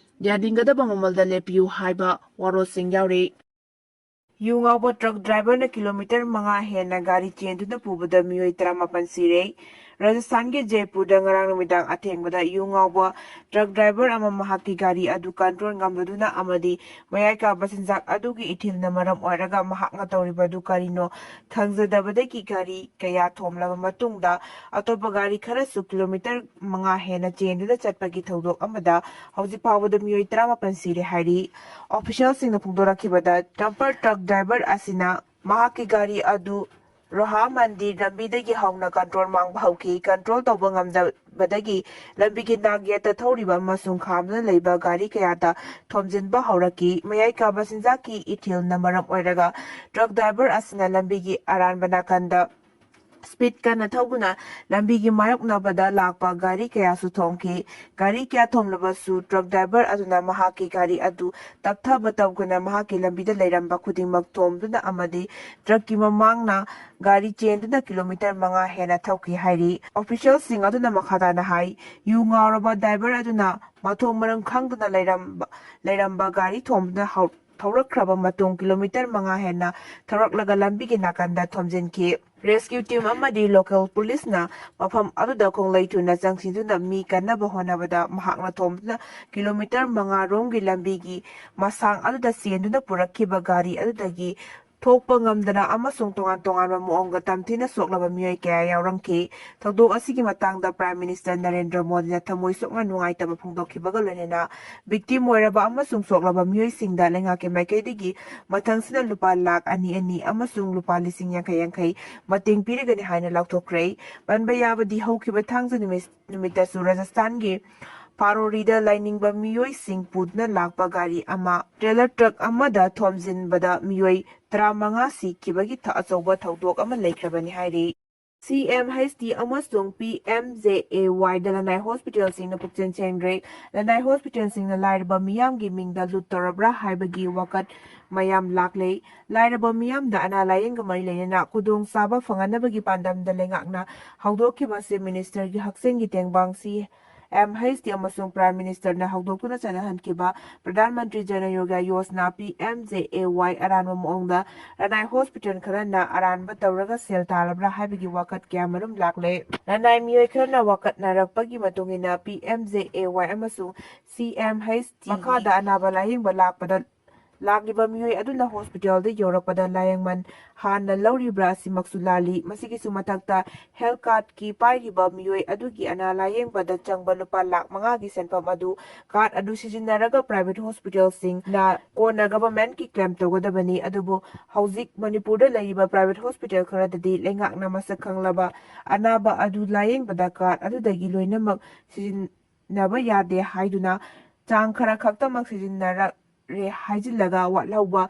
ꯌꯥꯅꯤꯡꯒꯗꯕ ꯃꯃꯜꯗ ꯂꯦꯞꯄꯤꯌꯨ ꯍꯥꯏꯕ ꯋꯥꯔꯣꯜꯁꯤꯡ ꯌꯥꯎꯔꯤ꯫ ꯌꯨ ꯉꯥꯎꯕ truck driverꯅ kilometre ꯃꯉꯥ ꯍꯦꯟꯅ ꯒꯥꯔꯤ ꯆꯦꯟꯗꯨꯅ ꯄꯨꯕꯗ ꯃꯤꯑꯣꯏ ꯇꯔꯥꯃꯥꯄꯟ ꯁꯤꯔꯦ꯫ ꯔꯥꯖꯁꯊꯥꯟꯒꯤ ꯖꯩꯄꯨꯔꯗ ꯉꯔꯥꯡ ꯅꯨꯃꯤꯗꯥꯡ ꯑꯊꯦꯡꯕꯗ ꯌꯨ ꯉꯥꯎꯕ truck driver ꯑꯃ ꯃꯍꯥꯛꯀꯤ ꯒꯥꯔꯤ ꯑꯗꯨ control ꯉꯝꯂꯗꯨꯅ ꯑꯃꯗꯤ ꯃꯌꯥꯏ ꯀꯥꯕ ꯆꯤꯟꯖꯥꯛ ꯑꯗꯨꯒꯤ ꯏꯊꯤꯜꯅ ꯃꯔꯝ ꯑꯣꯏꯔꯒ ꯃꯍꯥꯛꯅ ꯇꯧꯔꯤꯕꯗꯨ ꯀꯔꯤꯅꯣ ꯈꯪꯖꯗꯕꯗꯒꯤ ꯒꯥꯔꯤ ꯀꯌꯥ ꯊꯣꯝꯂꯕ ꯃꯇꯨꯡꯗ ꯑꯇꯣꯞꯄ ꯒꯥꯔꯤ ꯈꯔꯁꯨ kilometre ꯃꯉꯥ ꯍꯦꯟꯅ ꯆꯦꯟꯗꯨꯅ ꯆꯠꯄꯒꯤ ꯊꯧꯗꯣꯛ ꯑꯃꯗ ꯍꯧꯖꯤꯛ ꯐꯥꯎꯕꯗ ꯃꯤꯑꯣꯏ ꯇꯔꯥꯃꯥꯄꯟ ꯁꯤꯔꯦ ꯍꯥꯏꯔꯤ꯫ Officialꯁꯤꯡꯅ ꯐꯣꯡꯗꯣꯔꯛꯈꯤꯕꯗ dumper truck driver ꯑꯁꯤꯅ ꯃꯍꯥꯛꯀꯤ ꯒꯥꯔꯤ ꯑꯗꯨ ꯔꯣꯍꯥ ꯃꯟꯗꯤꯔ ꯂꯝꯕꯤꯗꯒꯤ ꯍꯧꯅ ꯀꯟꯇ꯭ꯔꯣꯜ ꯃꯥꯡꯕ ꯍꯧꯈꯤ꯫ ꯀꯟꯇ꯭ꯔꯣꯜ ꯇꯧꯕ ꯉꯝꯗꯕꯗꯒꯤ ꯂꯝꯕꯤꯒꯤ ꯅꯥꯛ ꯌꯦꯠꯇ ꯊꯧꯔꯤꯕ ꯑꯃꯁꯨꯡ ꯈꯥꯝꯗꯨꯅ ꯂꯩꯕ ꯒꯥꯔꯤ ꯀꯌꯥꯗ ꯊꯣꯝꯖꯤꯟꯕ ꯍꯧꯔꯛꯈꯤ꯫ ꯃꯌꯥꯏ ꯀꯥꯕ ꯆꯤꯟꯖꯥꯛꯀꯤ ꯏꯊꯤꯜꯅ ꯃꯔꯝ ꯑꯣꯏꯔꯒ ꯇ꯭ꯔꯛ ꯗ꯭ꯔꯥꯏꯚꯔ ꯑꯁꯤꯅ ꯂꯝꯕꯤꯒꯤ ꯑꯔꯥꯟꯕ ꯅꯥꯀꯟꯗ ꯁ꯭ꯄꯤꯗ ꯀꯟꯅ ꯊꯧꯗꯨꯅ ꯂꯝꯕꯤꯒꯤ ꯃꯥꯌꯣꯛꯅꯕꯗ ꯂꯥꯛꯄ ꯒꯥꯔꯤ ꯀꯌꯥꯁꯨ ꯊꯣꯝꯈꯤ꯫ ꯒꯥꯔꯤ ꯀꯌꯥ ꯊꯣꯝꯂꯕꯁꯨ ꯇ꯭ꯔꯛ ꯗ꯭ꯔꯥꯏꯚꯔ ꯑꯗꯨꯅ ꯃꯍꯥꯛꯀꯤ ꯒꯥꯔꯤ ꯑꯗꯨ ꯇꯞꯊꯕ ꯇꯧꯗꯨꯅ ꯃꯍꯥꯛꯀꯤ ꯂꯝꯕꯤꯗ ꯂꯩꯔꯝꯕ ꯈꯨꯗꯤꯡꯃꯛ ꯊꯣꯝꯗꯨꯅ ꯑꯃꯗꯤ ꯇ꯭ꯔꯛꯀꯤ ꯃꯃꯥꯡꯅ ꯒꯥꯔꯤ ꯆꯦꯟꯗꯨꯅ ꯀꯤꯂꯣꯃꯤꯇꯔ ꯃꯉꯥ ꯍꯦꯟꯅ ꯊꯧꯈꯤ ꯍꯥꯏꯔꯤ꯫ ꯑꯣꯐꯤꯁꯤꯌꯦꯜꯁꯤꯡ ꯑꯗꯨꯅ ꯃꯈꯥ ꯇꯥꯅ ꯍꯥꯏ, ꯌꯨ ꯉꯥꯎꯔꯕ ꯗ꯭ꯔꯥꯏꯚꯔ ꯑꯗꯨꯅ ꯃꯊꯣꯡ ꯃꯔꯝ ꯈꯪꯗꯅ ꯂꯩꯔꯝꯕ, ꯂꯩꯔꯝꯕ ꯒꯥꯔꯤ ꯊꯣꯝꯗꯨꯅ ꯍꯧ-, ꯊꯧꯔꯛꯈ꯭ꯔꯕ ꯃꯇꯨꯡ ꯀꯤꯂꯣꯃꯤꯇꯔ ꯃꯉꯥ ꯍꯦꯟꯅ ꯊꯧꯔꯛꯂꯒ ꯂꯝꯕꯤꯒꯤ ꯅꯥꯀꯟꯗ ꯊꯣꯝꯖꯤꯟꯈꯤ꯫ ꯔꯦꯁꯀ꯭ꯌꯨ ꯇꯤꯝ ꯑꯃꯗꯤ ꯂꯣꯀꯦꯜ ꯄꯨꯂꯤꯁꯅ ꯃꯐꯝ ꯑꯗꯨꯗ ꯈꯣꯡꯂꯩ ꯊꯨꯅ ꯆꯪꯁꯤꯟꯗꯨꯅ ꯃꯤ ꯀꯟꯅꯕ ꯍꯣꯠꯅꯕꯗ ꯃꯍꯥꯛꯅ ꯊꯣꯝꯗꯨꯅ ꯀꯤꯂꯣꯃꯤꯇꯔ ꯃꯉꯥ ꯔꯣꯝꯒꯤ ꯂꯝꯕꯤꯒꯤ ꯃꯁꯥꯡ ꯑꯗꯨꯗ ꯆꯦꯟꯗꯨꯅ ꯄꯨꯔꯛꯈꯤꯕ ꯒꯥꯔꯤ ꯑꯗꯨꯗꯒꯤ ꯊꯣꯛꯄ ꯉꯝꯗꯅ ꯑꯃꯁꯨꯡ ꯇꯣꯉꯥꯟ ꯇꯣꯉꯥꯟꯕ ꯃꯑꯣꯡꯗ ꯇꯝꯊꯤꯅ ꯁꯣꯛꯂꯕ ꯃꯤꯑꯣꯏ ꯀꯌꯥ ꯌꯥꯎꯔꯝꯈꯤ꯫ ꯊꯧꯗꯣꯛ ꯑꯁꯤꯒꯤ ꯃꯇꯥꯡꯗ ꯄ꯭ꯔꯥꯏꯝ ꯃꯤꯅꯤꯁꯇꯔ ꯅꯔꯦꯟꯗ꯭ꯔ ꯃꯣꯗꯤꯅ ꯊꯃꯣꯏ ꯁꯣꯛꯅ ꯅꯨꯡꯉꯥꯏꯇꯕ ꯐꯣꯡꯗꯣꯛꯈꯤꯕꯒ ꯂꯣꯏꯅꯅ ꯚꯤꯛꯇꯤꯝ ꯑꯣꯏꯔꯕ ꯑꯃꯁꯨꯡ ꯁꯣꯛꯂꯕ ꯃꯤꯑꯣꯏꯁꯤꯡꯗ ꯂꯩꯉꯥꯛꯀꯤ ꯃꯥꯏꯀꯩꯗꯒꯤ ꯃꯊꯪꯁꯤꯅ ꯂꯨꯄꯥ ꯂꯥꯈ ꯑꯅꯤ ꯑꯅꯤ ꯑꯃꯁꯨꯡ ꯂꯨꯄꯥ ꯂꯤꯁꯤꯡ ꯌꯥꯡꯈꯩ ꯌꯥꯡꯈꯩ ꯃꯇꯦꯡ ꯄꯤꯔꯒꯅꯤ ꯍꯥꯏꯅ ꯂꯥꯎꯊꯣꯛꯈ꯭ꯔꯦ꯫ ꯄꯟꯕ ꯌꯥꯕꯗꯤ ꯍꯧꯈꯤꯕ ꯊꯥꯡꯖ ꯅꯨꯃꯤꯠ, ꯅꯨꯃꯤꯠꯇꯁꯨ ꯔꯥꯖꯁꯊꯥꯟꯒꯤ ꯄꯥꯔꯣꯔꯤꯗ ꯂꯥꯏꯅꯤꯡꯕ ꯃꯤꯑꯣꯏꯁꯤꯡ ꯄꯨꯗꯨꯅ ꯂꯥꯛꯄ ꯒꯥꯔꯤ ꯑꯃ ꯇ꯭ꯔꯦꯂꯔ ꯇ꯭ꯔꯛ ꯑꯃꯗ ꯊꯣꯝꯖꯤꯟꯕꯗ ꯃꯤꯑꯣꯏ ꯇꯔꯥꯃꯉꯥ ꯁꯤꯈꯤꯕꯒꯤ ꯊ-, ꯑꯆꯧꯕ ꯊꯧꯗꯣꯛ ꯑꯃ ꯂꯩꯈ꯭ꯔꯕꯅꯤ ꯍꯥꯏꯔꯤ꯫ ꯁꯤ ꯑꯦꯝ ꯑꯩꯆ ꯗꯤ ꯑꯃꯁꯨꯡ ꯄꯤ ꯑꯦꯝ ꯖꯦ ꯑꯦ ꯋꯥꯏꯗ ꯂꯅꯥꯏ ꯍꯣꯁꯄꯤꯇꯥꯜꯁꯤꯡꯅ ꯄꯨꯛꯆꯦꯜ ꯁꯦꯡꯗ꯭ꯔꯦ꯫ ꯂꯅꯥꯏ ꯍꯣꯁꯄꯤꯇꯥꯜꯁꯤꯡꯅ ꯂꯥꯏꯔꯕ ꯃꯤꯌꯥꯝꯒꯤ ꯃꯤꯡꯗ ꯂꯨꯠ ꯇꯧꯔꯕ꯭ꯔꯥ ꯍꯥꯏꯕꯒꯤ ꯋꯥꯀꯠ ꯃꯌꯥꯝ ꯂꯥꯛꯂꯦ꯫ ꯂꯥꯏꯔꯕ ꯃꯤꯌꯥꯝꯗ ꯑꯅꯥ ꯂꯥꯌꯦꯡꯒ ꯃꯔꯤ ꯂꯩꯅꯅ ꯈꯨꯗꯣꯡꯆꯥꯕ ꯐꯪꯍꯟꯅꯕꯒꯤ ꯄꯥꯟꯗꯝꯗ ꯂꯩꯉꯥꯛꯅ ꯍꯧꯗꯣꯛꯈꯤꯕ ꯆꯤꯐ ꯃꯤꯅꯤꯁꯇꯔꯒꯤ ꯍꯛꯁꯦꯜꯒꯤ ꯇꯦꯡꯕꯥꯡ ꯁꯤ ꯑꯦꯝ ꯑꯩꯆ ꯗꯤ ꯑꯃꯁꯨꯡ prime ꯃꯤꯅꯤꯁꯇꯔꯅ ꯍꯧꯗꯣꯛꯇꯨꯅ ꯆꯠꯅꯍꯟꯈꯤꯕ Pradhan Mantri ꯖꯅ ꯌꯣꯒ꯭ꯌꯥ Yojana, P M J ꯑꯦ ꯋꯥꯏ, ꯑꯔꯥꯟꯕ ꯃꯑꯣꯡꯗ ꯂꯅꯥꯏ ꯍꯣꯁꯄꯤꯇꯥꯜ ꯈꯔꯅ ꯑꯔꯥꯟꯕ ꯇꯧꯔꯒ ꯁꯦꯜ ꯇꯥꯜꯂꯕ꯭ꯔꯥ ꯍꯥꯏꯕꯒꯤ ꯋꯥꯀꯠ ꯀꯌꯥꯃꯔꯨꯝ ꯂꯥꯛꯂꯦ꯫ ꯂꯅꯥꯏ ꯃꯤꯑꯣꯏ ꯈꯔꯅ ꯋꯥꯀꯠꯅꯔꯛꯄꯒꯤ ꯃꯇꯨꯡ ꯏꯟꯅ ꯄꯤ ꯑꯦꯝ ꯖꯦ ꯑꯦ ꯋꯥꯏ ꯑꯃꯁꯨꯡ ꯁꯤ ꯑꯦꯝ ꯑꯩꯆ ꯗꯤ ꯃꯈꯥꯗ ꯑꯅꯥꯕ ꯂꯥꯌꯦꯡꯕ ꯂꯥꯛꯄꯗ ꯂꯥꯛꯂꯤꯕ ꯃꯤꯑꯣꯏ ꯑꯗꯨꯅ ꯍꯣꯁꯄꯤꯇꯥꯜꯗ ꯌꯧꯔꯛꯄꯗ ꯂꯥꯌꯦꯡꯃꯟ ꯍꯥꯟꯅ ꯂꯧꯔꯤꯕ꯭ꯔꯥ ꯑꯁꯤꯃꯛꯁꯨ ꯂꯥꯜꯂꯤ꯫ ꯃꯁꯤꯒꯤꯁꯨ ꯃꯊꯛꯇ ꯍꯦꯜꯊ ꯀꯥꯔꯗꯀꯤ ꯄꯥꯏꯔꯤꯕ ꯃꯤꯑꯣꯏ ꯑꯗꯨꯒꯤ ꯑꯅꯥ ꯂꯥꯌꯦꯡꯕꯗ ꯆꯪꯕ ꯂꯨꯄꯥ ꯂꯥꯈ ꯃꯉꯥꯒꯤ ꯁꯦꯟꯐꯝ ꯑꯗꯨ ꯀꯥꯔꯗ ꯑꯗꯨ ꯁꯤꯖꯤꯟꯅꯔꯒ ꯄ꯭ꯔꯥꯏꯚꯦꯠ ꯍꯣꯁꯄꯤꯇꯥꯜꯁꯤꯡꯅ ꯀꯣꯟꯅ ꯒꯚꯔꯟꯃꯦꯟꯠꯀꯤ ꯀ꯭ꯂꯦꯝ ꯇꯧꯒꯗꯕꯅꯤ꯫ ꯑꯗꯨꯕꯨ ꯍꯧꯖꯤꯛ ꯃꯅꯤꯄꯨꯔꯗ ꯂꯩꯔꯤꯕ ꯄ꯭ꯔꯥꯏꯚꯦꯠ ꯍꯣꯁꯄꯤꯇꯥꯜ ꯈꯔꯗꯗꯤ ꯂꯩꯉꯥꯛꯅ ꯃꯁꯛ ꯈꯪꯂꯕ ꯑꯅꯥꯕ ꯑꯗꯨ ꯂꯥꯌꯦꯡꯕꯗ ꯀꯥꯔꯗ ꯑꯗꯨꯗꯒꯤ ꯂꯣꯏꯅꯃꯛ ꯁꯤꯖꯤꯟꯅꯕ ꯌꯥꯗꯦ ꯍꯥꯏꯗꯨꯅ ꯆꯥꯡ ꯈꯔ ꯈꯛꯇꯃꯛ ꯁꯤꯖꯤꯟꯅꯔꯛꯂꯦ ꯍꯥꯏꯖꯤꯜꯂꯒ ꯋꯥꯠꯍꯧꯕ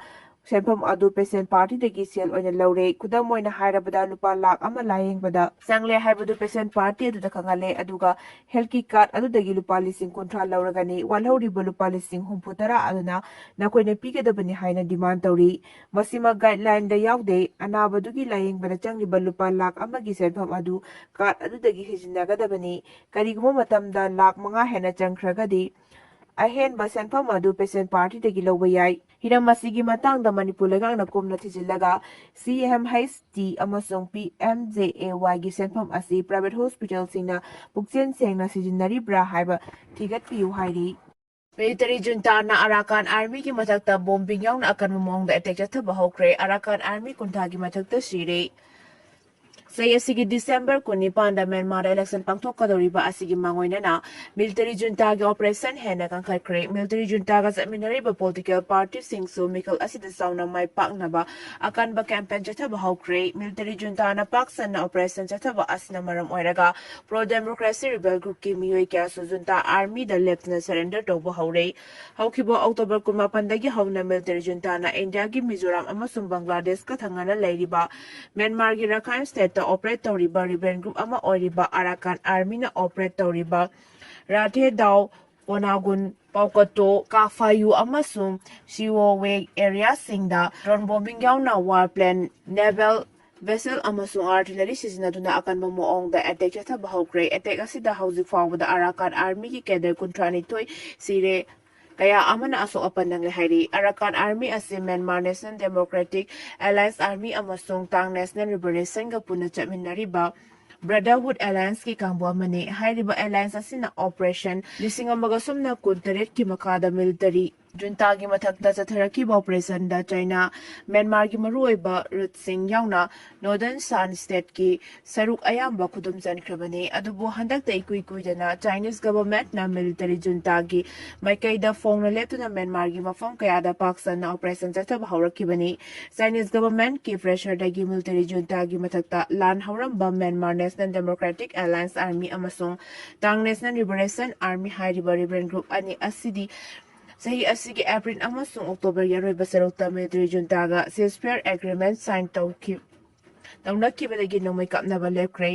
ꯁꯦꯟꯐꯝ ꯑꯗꯨ ꯄꯦꯁꯦꯟꯠ ꯄꯥꯔꯇꯤꯗꯒꯤ ꯁꯦꯜ ꯑꯣꯏꯅ ꯂꯧꯔꯦ꯫ ꯈꯨꯗꯝ ꯑꯣꯏꯅ ꯍꯥꯏꯔꯕꯗ, ꯂꯨꯄꯥ ꯂꯥꯈ ꯑꯃ ꯂꯥꯌꯦꯡꯕꯗ ꯆꯪꯂꯦ ꯍꯥꯏꯕꯗꯨ ꯄꯦꯁꯦꯟꯠ ꯄꯥꯔꯇꯤ ꯑꯗꯨꯗ ꯈꯪꯍꯜꯂꯦ, ꯑꯗꯨꯒ ꯍꯦꯜꯊꯀꯤ ꯀꯥꯔꯗ ꯑꯗꯨꯗꯒꯤ ꯂꯨꯄꯥ ꯂꯤꯁꯤꯡ ꯀꯨꯟꯊ꯭ꯔꯥ ꯂꯧꯔꯒꯅꯤ꯫ ꯋꯥꯠꯍꯧꯔꯤꯕ ꯂꯨꯄꯥ ꯂꯤꯁꯤꯡ ꯍꯨꯝꯐꯨ ꯇꯔꯥ ꯑꯗꯨꯅ ꯅꯈꯣꯏꯅ ꯄꯤꯒꯗꯕꯅꯤ ꯍꯥꯏꯅ ꯗꯤꯃꯥꯟ ꯇꯧꯔꯤ꯫ ꯃꯁꯤꯃꯛ ꯒꯥꯏꯗꯂꯥꯏꯟꯗ ꯌꯥꯎꯗꯦ꯫ ꯑꯅꯥꯕꯗꯨꯒꯤ ꯂꯥꯌꯦꯡꯕꯗ ꯆꯪꯂꯤꯕ ꯂꯨꯄꯥ ꯂꯥꯈ ꯑꯃꯒꯤ ꯁꯦꯟꯐꯝ ꯑꯗꯨ ꯀꯥꯔꯗ ꯑꯗꯨꯗꯒꯤ ꯁꯤꯖꯤꯟꯅꯒꯗꯕꯅꯤ꯫ ꯀꯔꯤꯒꯨꯝꯕ ꯃꯇꯝꯗ ꯂꯥꯈ ꯃꯉꯥ ꯍꯦꯟꯅ ꯆꯪꯈ꯭ꯔꯒꯗꯤ, ꯑꯍꯦꯟꯕ ꯁꯦꯟꯐꯝ ꯑꯗꯨ ꯄꯦꯁꯦꯟꯠ ꯄꯥꯔꯇꯤꯗꯒꯤ ꯂꯧꯕ ꯌꯥꯏ꯫ ꯍꯤꯔꯝ ꯑꯁꯤꯒꯤ ꯃꯇꯥꯡꯗ ꯃꯅꯤꯄꯨꯔ ꯂꯩꯉꯥꯛꯅ ꯀꯨꯞꯅ ꯊꯤꯖꯤꯜꯂꯒ, ꯁꯤ ꯑꯦꯝ ꯍꯩꯆ ꯇꯤ ꯑꯃꯁꯨꯡ ꯄꯤ ꯑꯦꯝ ꯖꯦ ꯑꯦ ꯋꯥꯏꯒꯤ ꯁꯦꯟꯐꯝ ꯑꯁꯤ ꯄ꯭ꯔꯥꯏꯚꯦꯠ ꯍꯣꯁꯄꯤꯇꯥꯜꯁꯤꯡꯅ ꯄꯨꯛꯆꯦꯜ ꯁꯦꯡꯅ ꯁꯤꯖꯤꯟꯅꯔꯤꯕ꯭ꯔꯥ ꯍꯥꯏꯕ ꯊꯤꯒꯠꯄꯤꯌꯨ ꯍꯥꯏꯔꯤ꯫ ꯃꯤꯂꯤꯇꯔꯤ ꯖꯨꯟꯇꯥꯅ ꯑꯔꯥꯀꯥꯟ ꯑꯥꯔꯃꯤꯒꯤ ꯃꯊꯛꯇ ꯕꯣꯝꯕꯤꯡ ꯌꯥꯎꯅ ꯑꯀꯟꯕ ꯃꯑꯣꯡꯗ ꯑꯦꯇꯦꯛ ꯆꯠꯊꯕ ꯍꯧꯈ꯭ꯔꯦ꯫ ꯑꯔꯥꯀꯥꯟ ꯑꯥꯔꯃꯤ ꯀꯨꯟꯊ꯭ꯔꯥꯒꯤ ꯃꯊꯛꯇ ꯁꯤꯔꯦ꯫ ꯆꯍꯤ ꯑꯁꯤꯒꯤ ꯗꯤꯁꯦꯝꯕꯔ ꯀꯨꯟꯅꯤꯄꯥꯟꯗ ꯃ꯭ꯌꯥꯟꯃꯥꯔꯗ ꯏꯂꯦꯛꯁꯟ ꯄꯥꯡꯊꯣꯛꯀꯗꯧꯔꯤꯕ ꯑꯁꯤꯒꯤ ꯃꯥꯡꯑꯣꯏꯅꯅ ꯃꯤꯂꯤꯇꯔꯤ ꯖꯨꯟꯇꯥꯒꯤ ꯑꯣꯄꯔꯦꯁꯟ ꯍꯦꯟꯅ ꯀꯟꯈꯠꯈ꯭ꯔꯦ꯫ ꯃꯤꯂꯤꯇꯔꯤ ꯖꯨꯟꯇꯥꯒ ꯆꯠꯃꯤꯟꯅꯔꯤꯕ ꯄꯣꯂꯤꯇꯤꯀꯦꯜ ꯄꯥꯔꯇꯤꯁꯤꯡꯁꯨ ꯃꯤꯈꯜ ꯑꯁꯤꯗ ꯆꯥꯎꯅ ꯃꯥꯏ ꯄꯥꯛꯅꯕ ꯑꯀꯟꯕ ꯀꯦꯝꯄꯦꯟ ꯆꯠꯊꯕ ꯍꯧꯈ꯭ꯔꯦ꯫ ꯃꯤꯂꯤꯇꯔꯤ ꯖꯨꯟꯇꯥꯅ ꯄꯥꯛ ꯁꯟꯅ ꯑꯣꯄꯔꯦꯁꯟ ꯆꯠꯊꯕ ꯑꯁꯤꯅ ꯃꯔꯝ ꯑꯣꯏꯔꯒ ꯄ꯭ꯔꯣ ꯗꯦꯃꯣꯀ꯭ꯔꯦꯁꯤ ꯔꯤꯕꯦꯜ ꯒ꯭ꯔꯨꯞꯀꯤ ꯃꯤꯑꯣꯏ ꯀꯌꯥꯁꯨ ꯖꯨꯟꯇꯥ ꯑꯥꯔꯃꯤꯗ ꯂꯦꯞꯇꯅ ꯁꯔꯦꯟꯗꯔ ꯇꯧꯕ ꯍꯧꯔꯦ꯫ ꯍꯧꯈꯤꯕ ꯑꯣꯛꯇꯣꯕꯔ ꯀꯨꯟꯃꯥꯄꯟꯗꯒꯤ ꯍꯧꯅ ꯃꯤꯂꯤꯇꯔꯤ ꯖꯨꯟꯇꯥꯅ ꯏꯟꯗꯤꯌꯥꯒꯤ ꯃꯤꯖꯣꯔꯥꯝ ꯑꯃꯁꯨꯡ ꯕꯪꯒ꯭ꯂꯥꯗꯦꯁꯀ ꯊꯪꯅꯅ ꯂꯩꯔꯤꯕ ꯃ꯭ꯌꯥꯟꯃꯥꯔꯒꯤ ꯔꯥꯈꯥꯏꯟ ꯁ꯭ꯇꯦꯠꯇ ꯑꯣꯄꯔꯦꯠ ꯇꯧꯔꯤꯕ ꯔꯤꯕꯦꯜ ꯒ꯭ꯔꯨꯞ ꯑꯃ ꯑꯣꯏꯔꯤꯕ ꯑꯔꯥꯀꯥꯟ ꯑꯥꯔꯃꯤꯅ ꯑꯣꯄꯔꯦꯠ ꯇꯧꯔꯤꯕ ꯔꯥꯊꯦꯗꯥꯎ, ꯄꯣꯅꯥꯒꯨꯟ, ꯄꯥꯎꯀꯠꯇꯣ, ꯀꯥꯐꯥꯌꯨ ꯑꯃꯁꯨꯡ ꯁꯤꯋꯣꯋꯦ ꯑꯦꯔꯤꯌꯥꯁꯤꯡꯗ ꯗ꯭ꯔꯣꯟ ꯕꯣꯝꯕꯤꯡ ꯌꯥꯎꯅ ꯋꯥꯔ ꯄ꯭ꯂꯦꯟ, ꯅꯦꯚꯦꯜ ꯚꯦꯁꯦꯜ ꯑꯃꯁꯨꯡ ꯑꯥꯔꯇꯤꯂꯔꯤ ꯁꯤꯖꯤꯟꯅꯗꯨꯅ ꯑꯀꯟꯕ ꯃꯑꯣꯡꯗ ꯑꯦꯇꯦꯛ ꯆꯠꯊꯕ ꯍꯧꯈ꯭ꯔꯦ꯫ ꯑꯦꯇꯦꯛ ꯑꯁꯤꯗ ꯍꯧꯖꯤꯛ ꯐꯥꯎꯕꯗ ꯑꯔꯥꯀꯥꯟ ꯑꯥꯔꯃꯤꯒꯤ ꯀꯦꯗꯔ ꯀꯨꯟꯊ꯭ꯔꯥꯅꯤꯊꯣꯏ ꯁꯤꯔꯦ, ꯀꯌꯥ ꯑꯃꯅ ꯑꯁꯣꯛ ꯑꯄꯟ ꯅꯪꯂꯦ ꯍꯥꯏꯔꯤ꯫ ꯑꯔꯥꯀꯥꯟ ꯑꯥꯔꯃꯤ ꯑꯁꯤ Myanmar national democratic alliance army ꯑꯃꯁꯨꯡ ꯇꯥꯡ ꯅꯦꯁꯅꯦꯜ ꯂꯤꯕꯔꯦꯁꯟꯒ ꯄꯨꯟꯅ ꯆꯠꯃꯤꯟꯅꯔꯤꯕ ꯕ꯭ꯔꯗꯔꯍꯨꯗ ꯑꯦꯂꯥꯏꯟꯁꯀꯤ ꯀꯥꯡꯕꯨ ꯑꯃꯅꯤ꯫ ꯍꯥꯏꯔꯤꯕ ꯑꯦꯂꯥꯏꯟꯁ ꯑꯁꯤꯅ ꯑꯣꯄꯔꯦꯁꯟ ꯂꯤꯁꯤꯡ ꯑꯃꯒ ꯁꯨꯞꯅ ꯀꯨꯟꯇꯔꯦꯠꯀꯤ ꯃꯈꯥꯗ ꯃꯤꯂꯤꯇꯔꯤ ꯖꯨꯟꯇꯥꯒꯤ ꯃꯊꯛꯇ ꯆꯠꯊꯔꯛꯈꯤꯕ ꯑꯣꯄꯔꯦꯁꯟꯗ ꯆꯥꯏꯅꯥ, ꯃ꯭ꯌꯥꯟꯃꯥꯔꯒꯤ ꯃꯔꯨꯑꯣꯏꯕ ꯔꯨꯠꯁꯤꯡ ꯌꯥꯎꯅ ꯅꯣꯔꯗꯔꯟ ꯁꯥꯟ ꯁ꯭ꯇꯦꯠꯀꯤ ꯁꯔꯨꯛ ꯑꯌꯥꯝꯕ ꯈꯨꯗꯨꯝ ꯆꯟꯈ꯭ꯔꯕꯅꯤ꯫ ꯑꯗꯨꯕꯨ ꯍꯟꯗꯛꯇ ꯏꯀꯨꯏ ꯀꯨꯏꯗꯅ ꯆꯥꯏꯅꯤꯁ ꯒꯚꯔꯟꯃꯦꯟꯠꯅ ꯃꯤꯂꯤꯇꯔꯤ ꯖꯨꯟꯇꯥꯒꯤ ꯃꯥꯏꯀꯩꯗ ꯐꯣꯡꯅ ꯂꯦꯞꯇꯨꯅ ꯃ꯭ꯌꯥꯟꯃꯥꯔꯒꯤ ꯃꯐꯝ ꯀꯌꯥꯗ ꯄꯥꯛ ꯁꯟꯅ ꯑꯣꯄꯔꯦꯁꯟ ꯆꯠꯊꯕ ꯍꯧꯔꯛꯈꯤꯕꯅꯤ꯫ ꯆꯥꯏꯅꯤꯁ ꯒꯚꯔꯟꯃꯦꯟꯠꯀꯤ ꯄ꯭ꯔꯦꯁꯔꯗꯒꯤ ꯃꯤꯂꯤꯇꯔꯤ ꯖꯨꯟꯇꯥꯒꯤ ꯃꯊꯛꯇ ꯂꯥꯟ ꯍꯧꯔꯝꯕ Myanmar national democratic alliance army ꯑꯃꯁꯨꯡ ꯇꯥꯡ ꯅꯦꯁꯅꯦꯜ ꯂꯤꯕꯔꯦꯁꯟ ꯑꯥꯔꯃꯤ ꯍꯥꯏꯔꯤꯕ ꯔꯤꯕꯦꯜ ꯒ꯭ꯔꯨꯞ ꯑꯅꯤ ꯑꯁꯤꯗꯤ ꯆꯍꯤ ꯑꯁꯤꯒꯤ ꯑꯦꯄ꯭ꯔꯤꯜ ꯑꯃꯁꯨꯡ ꯑꯣꯛꯇꯣꯕꯔꯒꯤ ꯑꯔꯣꯏꯕ ꯁꯔꯨꯛꯇ ꯃꯤꯂꯤꯇꯔꯤ ꯖꯨꯟꯇꯥꯒ ceasefire agreement sign ꯇꯧꯈꯤ-, ꯇꯧꯅꯈꯤꯕꯗꯒꯤ ꯅꯣꯡꯃꯩ ꯀꯥꯞꯅꯕ ꯂꯦꯞꯈ꯭ꯔꯦ꯫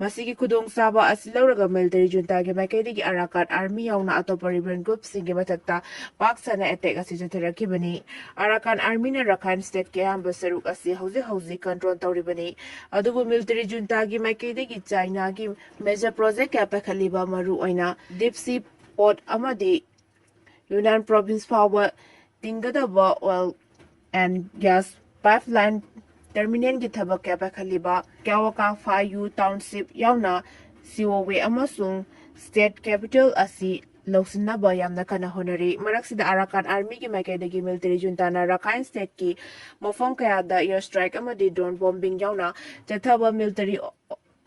ꯃꯁꯤꯒꯤ ꯈꯨꯗꯣꯡꯆꯥꯕ ꯑꯁꯤ ꯂꯧꯔꯒ ꯃꯤꯂꯤꯇꯔꯤ ꯖꯨꯟꯇꯥꯒꯤ ꯃꯥꯏꯀꯩꯗꯒꯤ ꯑꯔꯥꯀꯥꯟ ꯑꯥꯔꯃꯤ ꯌꯥꯎꯅ ꯑꯇꯣꯞꯄ ꯔꯤꯕꯦꯜ ꯒ꯭ꯔꯨꯞꯁꯤꯡꯒꯤ ꯃꯊꯛꯇ ꯄꯥꯛ ꯁꯟꯅ ꯑꯦꯇꯦꯛ ꯑꯁꯤ ꯆꯠꯊꯔꯛꯈꯤꯕꯅꯤ꯫ ꯑꯔꯥꯀꯥꯟ ꯑꯥꯔꯃꯤꯅ ꯔꯥꯈꯥꯏꯟ ꯁ꯭ꯇꯦꯠꯀꯤ ꯑꯌꯥꯝꯕ ꯁꯔꯨꯛ ꯑꯁꯤ ꯍꯧꯖꯤꯛ ꯍꯧꯖꯤꯛ ꯀꯟꯇ꯭ꯔꯣꯜ ꯇꯧꯔꯤꯕꯅꯤ꯫ ꯑꯗꯨꯕꯨ ꯃꯤꯂꯤꯇꯔꯤ ꯖꯨꯟꯇꯥꯒꯤ ꯃꯥꯏꯀꯩꯗꯒꯤ ꯆꯥꯏꯅꯥꯒꯤ ꯃꯦꯖꯔ ꯄ꯭ꯔꯣꯖꯦꯛ ꯀꯌꯥ ꯄꯥꯏꯈꯠꯂꯤꯕ, ꯃꯔꯨ ꯑꯣꯏꯅ ꯗꯤꯞ ꯁꯤ ꯄꯣꯔꯠ ꯑꯃꯗꯤ ꯌꯨꯅꯥꯟ ꯄ꯭ꯔꯣꯚꯤꯟꯁ ꯐꯥꯎꯕ ꯇꯤꯡꯒꯗꯕ oil and gas pipeline terminalꯒꯤ ꯊꯕꯛ ꯀꯌꯥ ꯄꯥꯏꯈꯠꯂꯤꯕ ꯀ꯭ꯌꯥꯋꯥꯀꯥ ꯐꯥꯌꯨ township ꯌꯥꯎꯅ ꯁꯤꯑꯣꯋꯦ ꯑꯃꯁꯨꯡ ꯁ꯭ꯇꯦꯠ ꯀꯦꯄꯤꯇꯦꯜ ꯑꯁꯤ ꯂꯧꯁꯤꯟꯅꯕ ꯌꯥꯝꯅ ꯀꯟꯅ ꯍꯣꯠꯅꯔꯤ꯫ ꯃꯔꯛꯁꯤꯗ ꯑꯔꯥꯀꯥꯟ ꯑꯥꯔꯃꯤꯒꯤ ꯃꯥꯏꯀꯩꯗꯒꯤ ꯃꯤꯂꯤꯇꯔꯤ ꯖꯨꯟꯇꯥꯅ ꯔꯥꯈꯥꯏꯟ ꯁ꯭ꯇꯦꯠꯀꯤ ꯃꯐꯝ ꯀꯌꯥꯗ air strike ꯑꯃꯗꯤ drone bombing ꯌꯥꯎꯅ ꯆꯠꯊꯕ ꯃꯤꯂꯤꯇꯔꯤ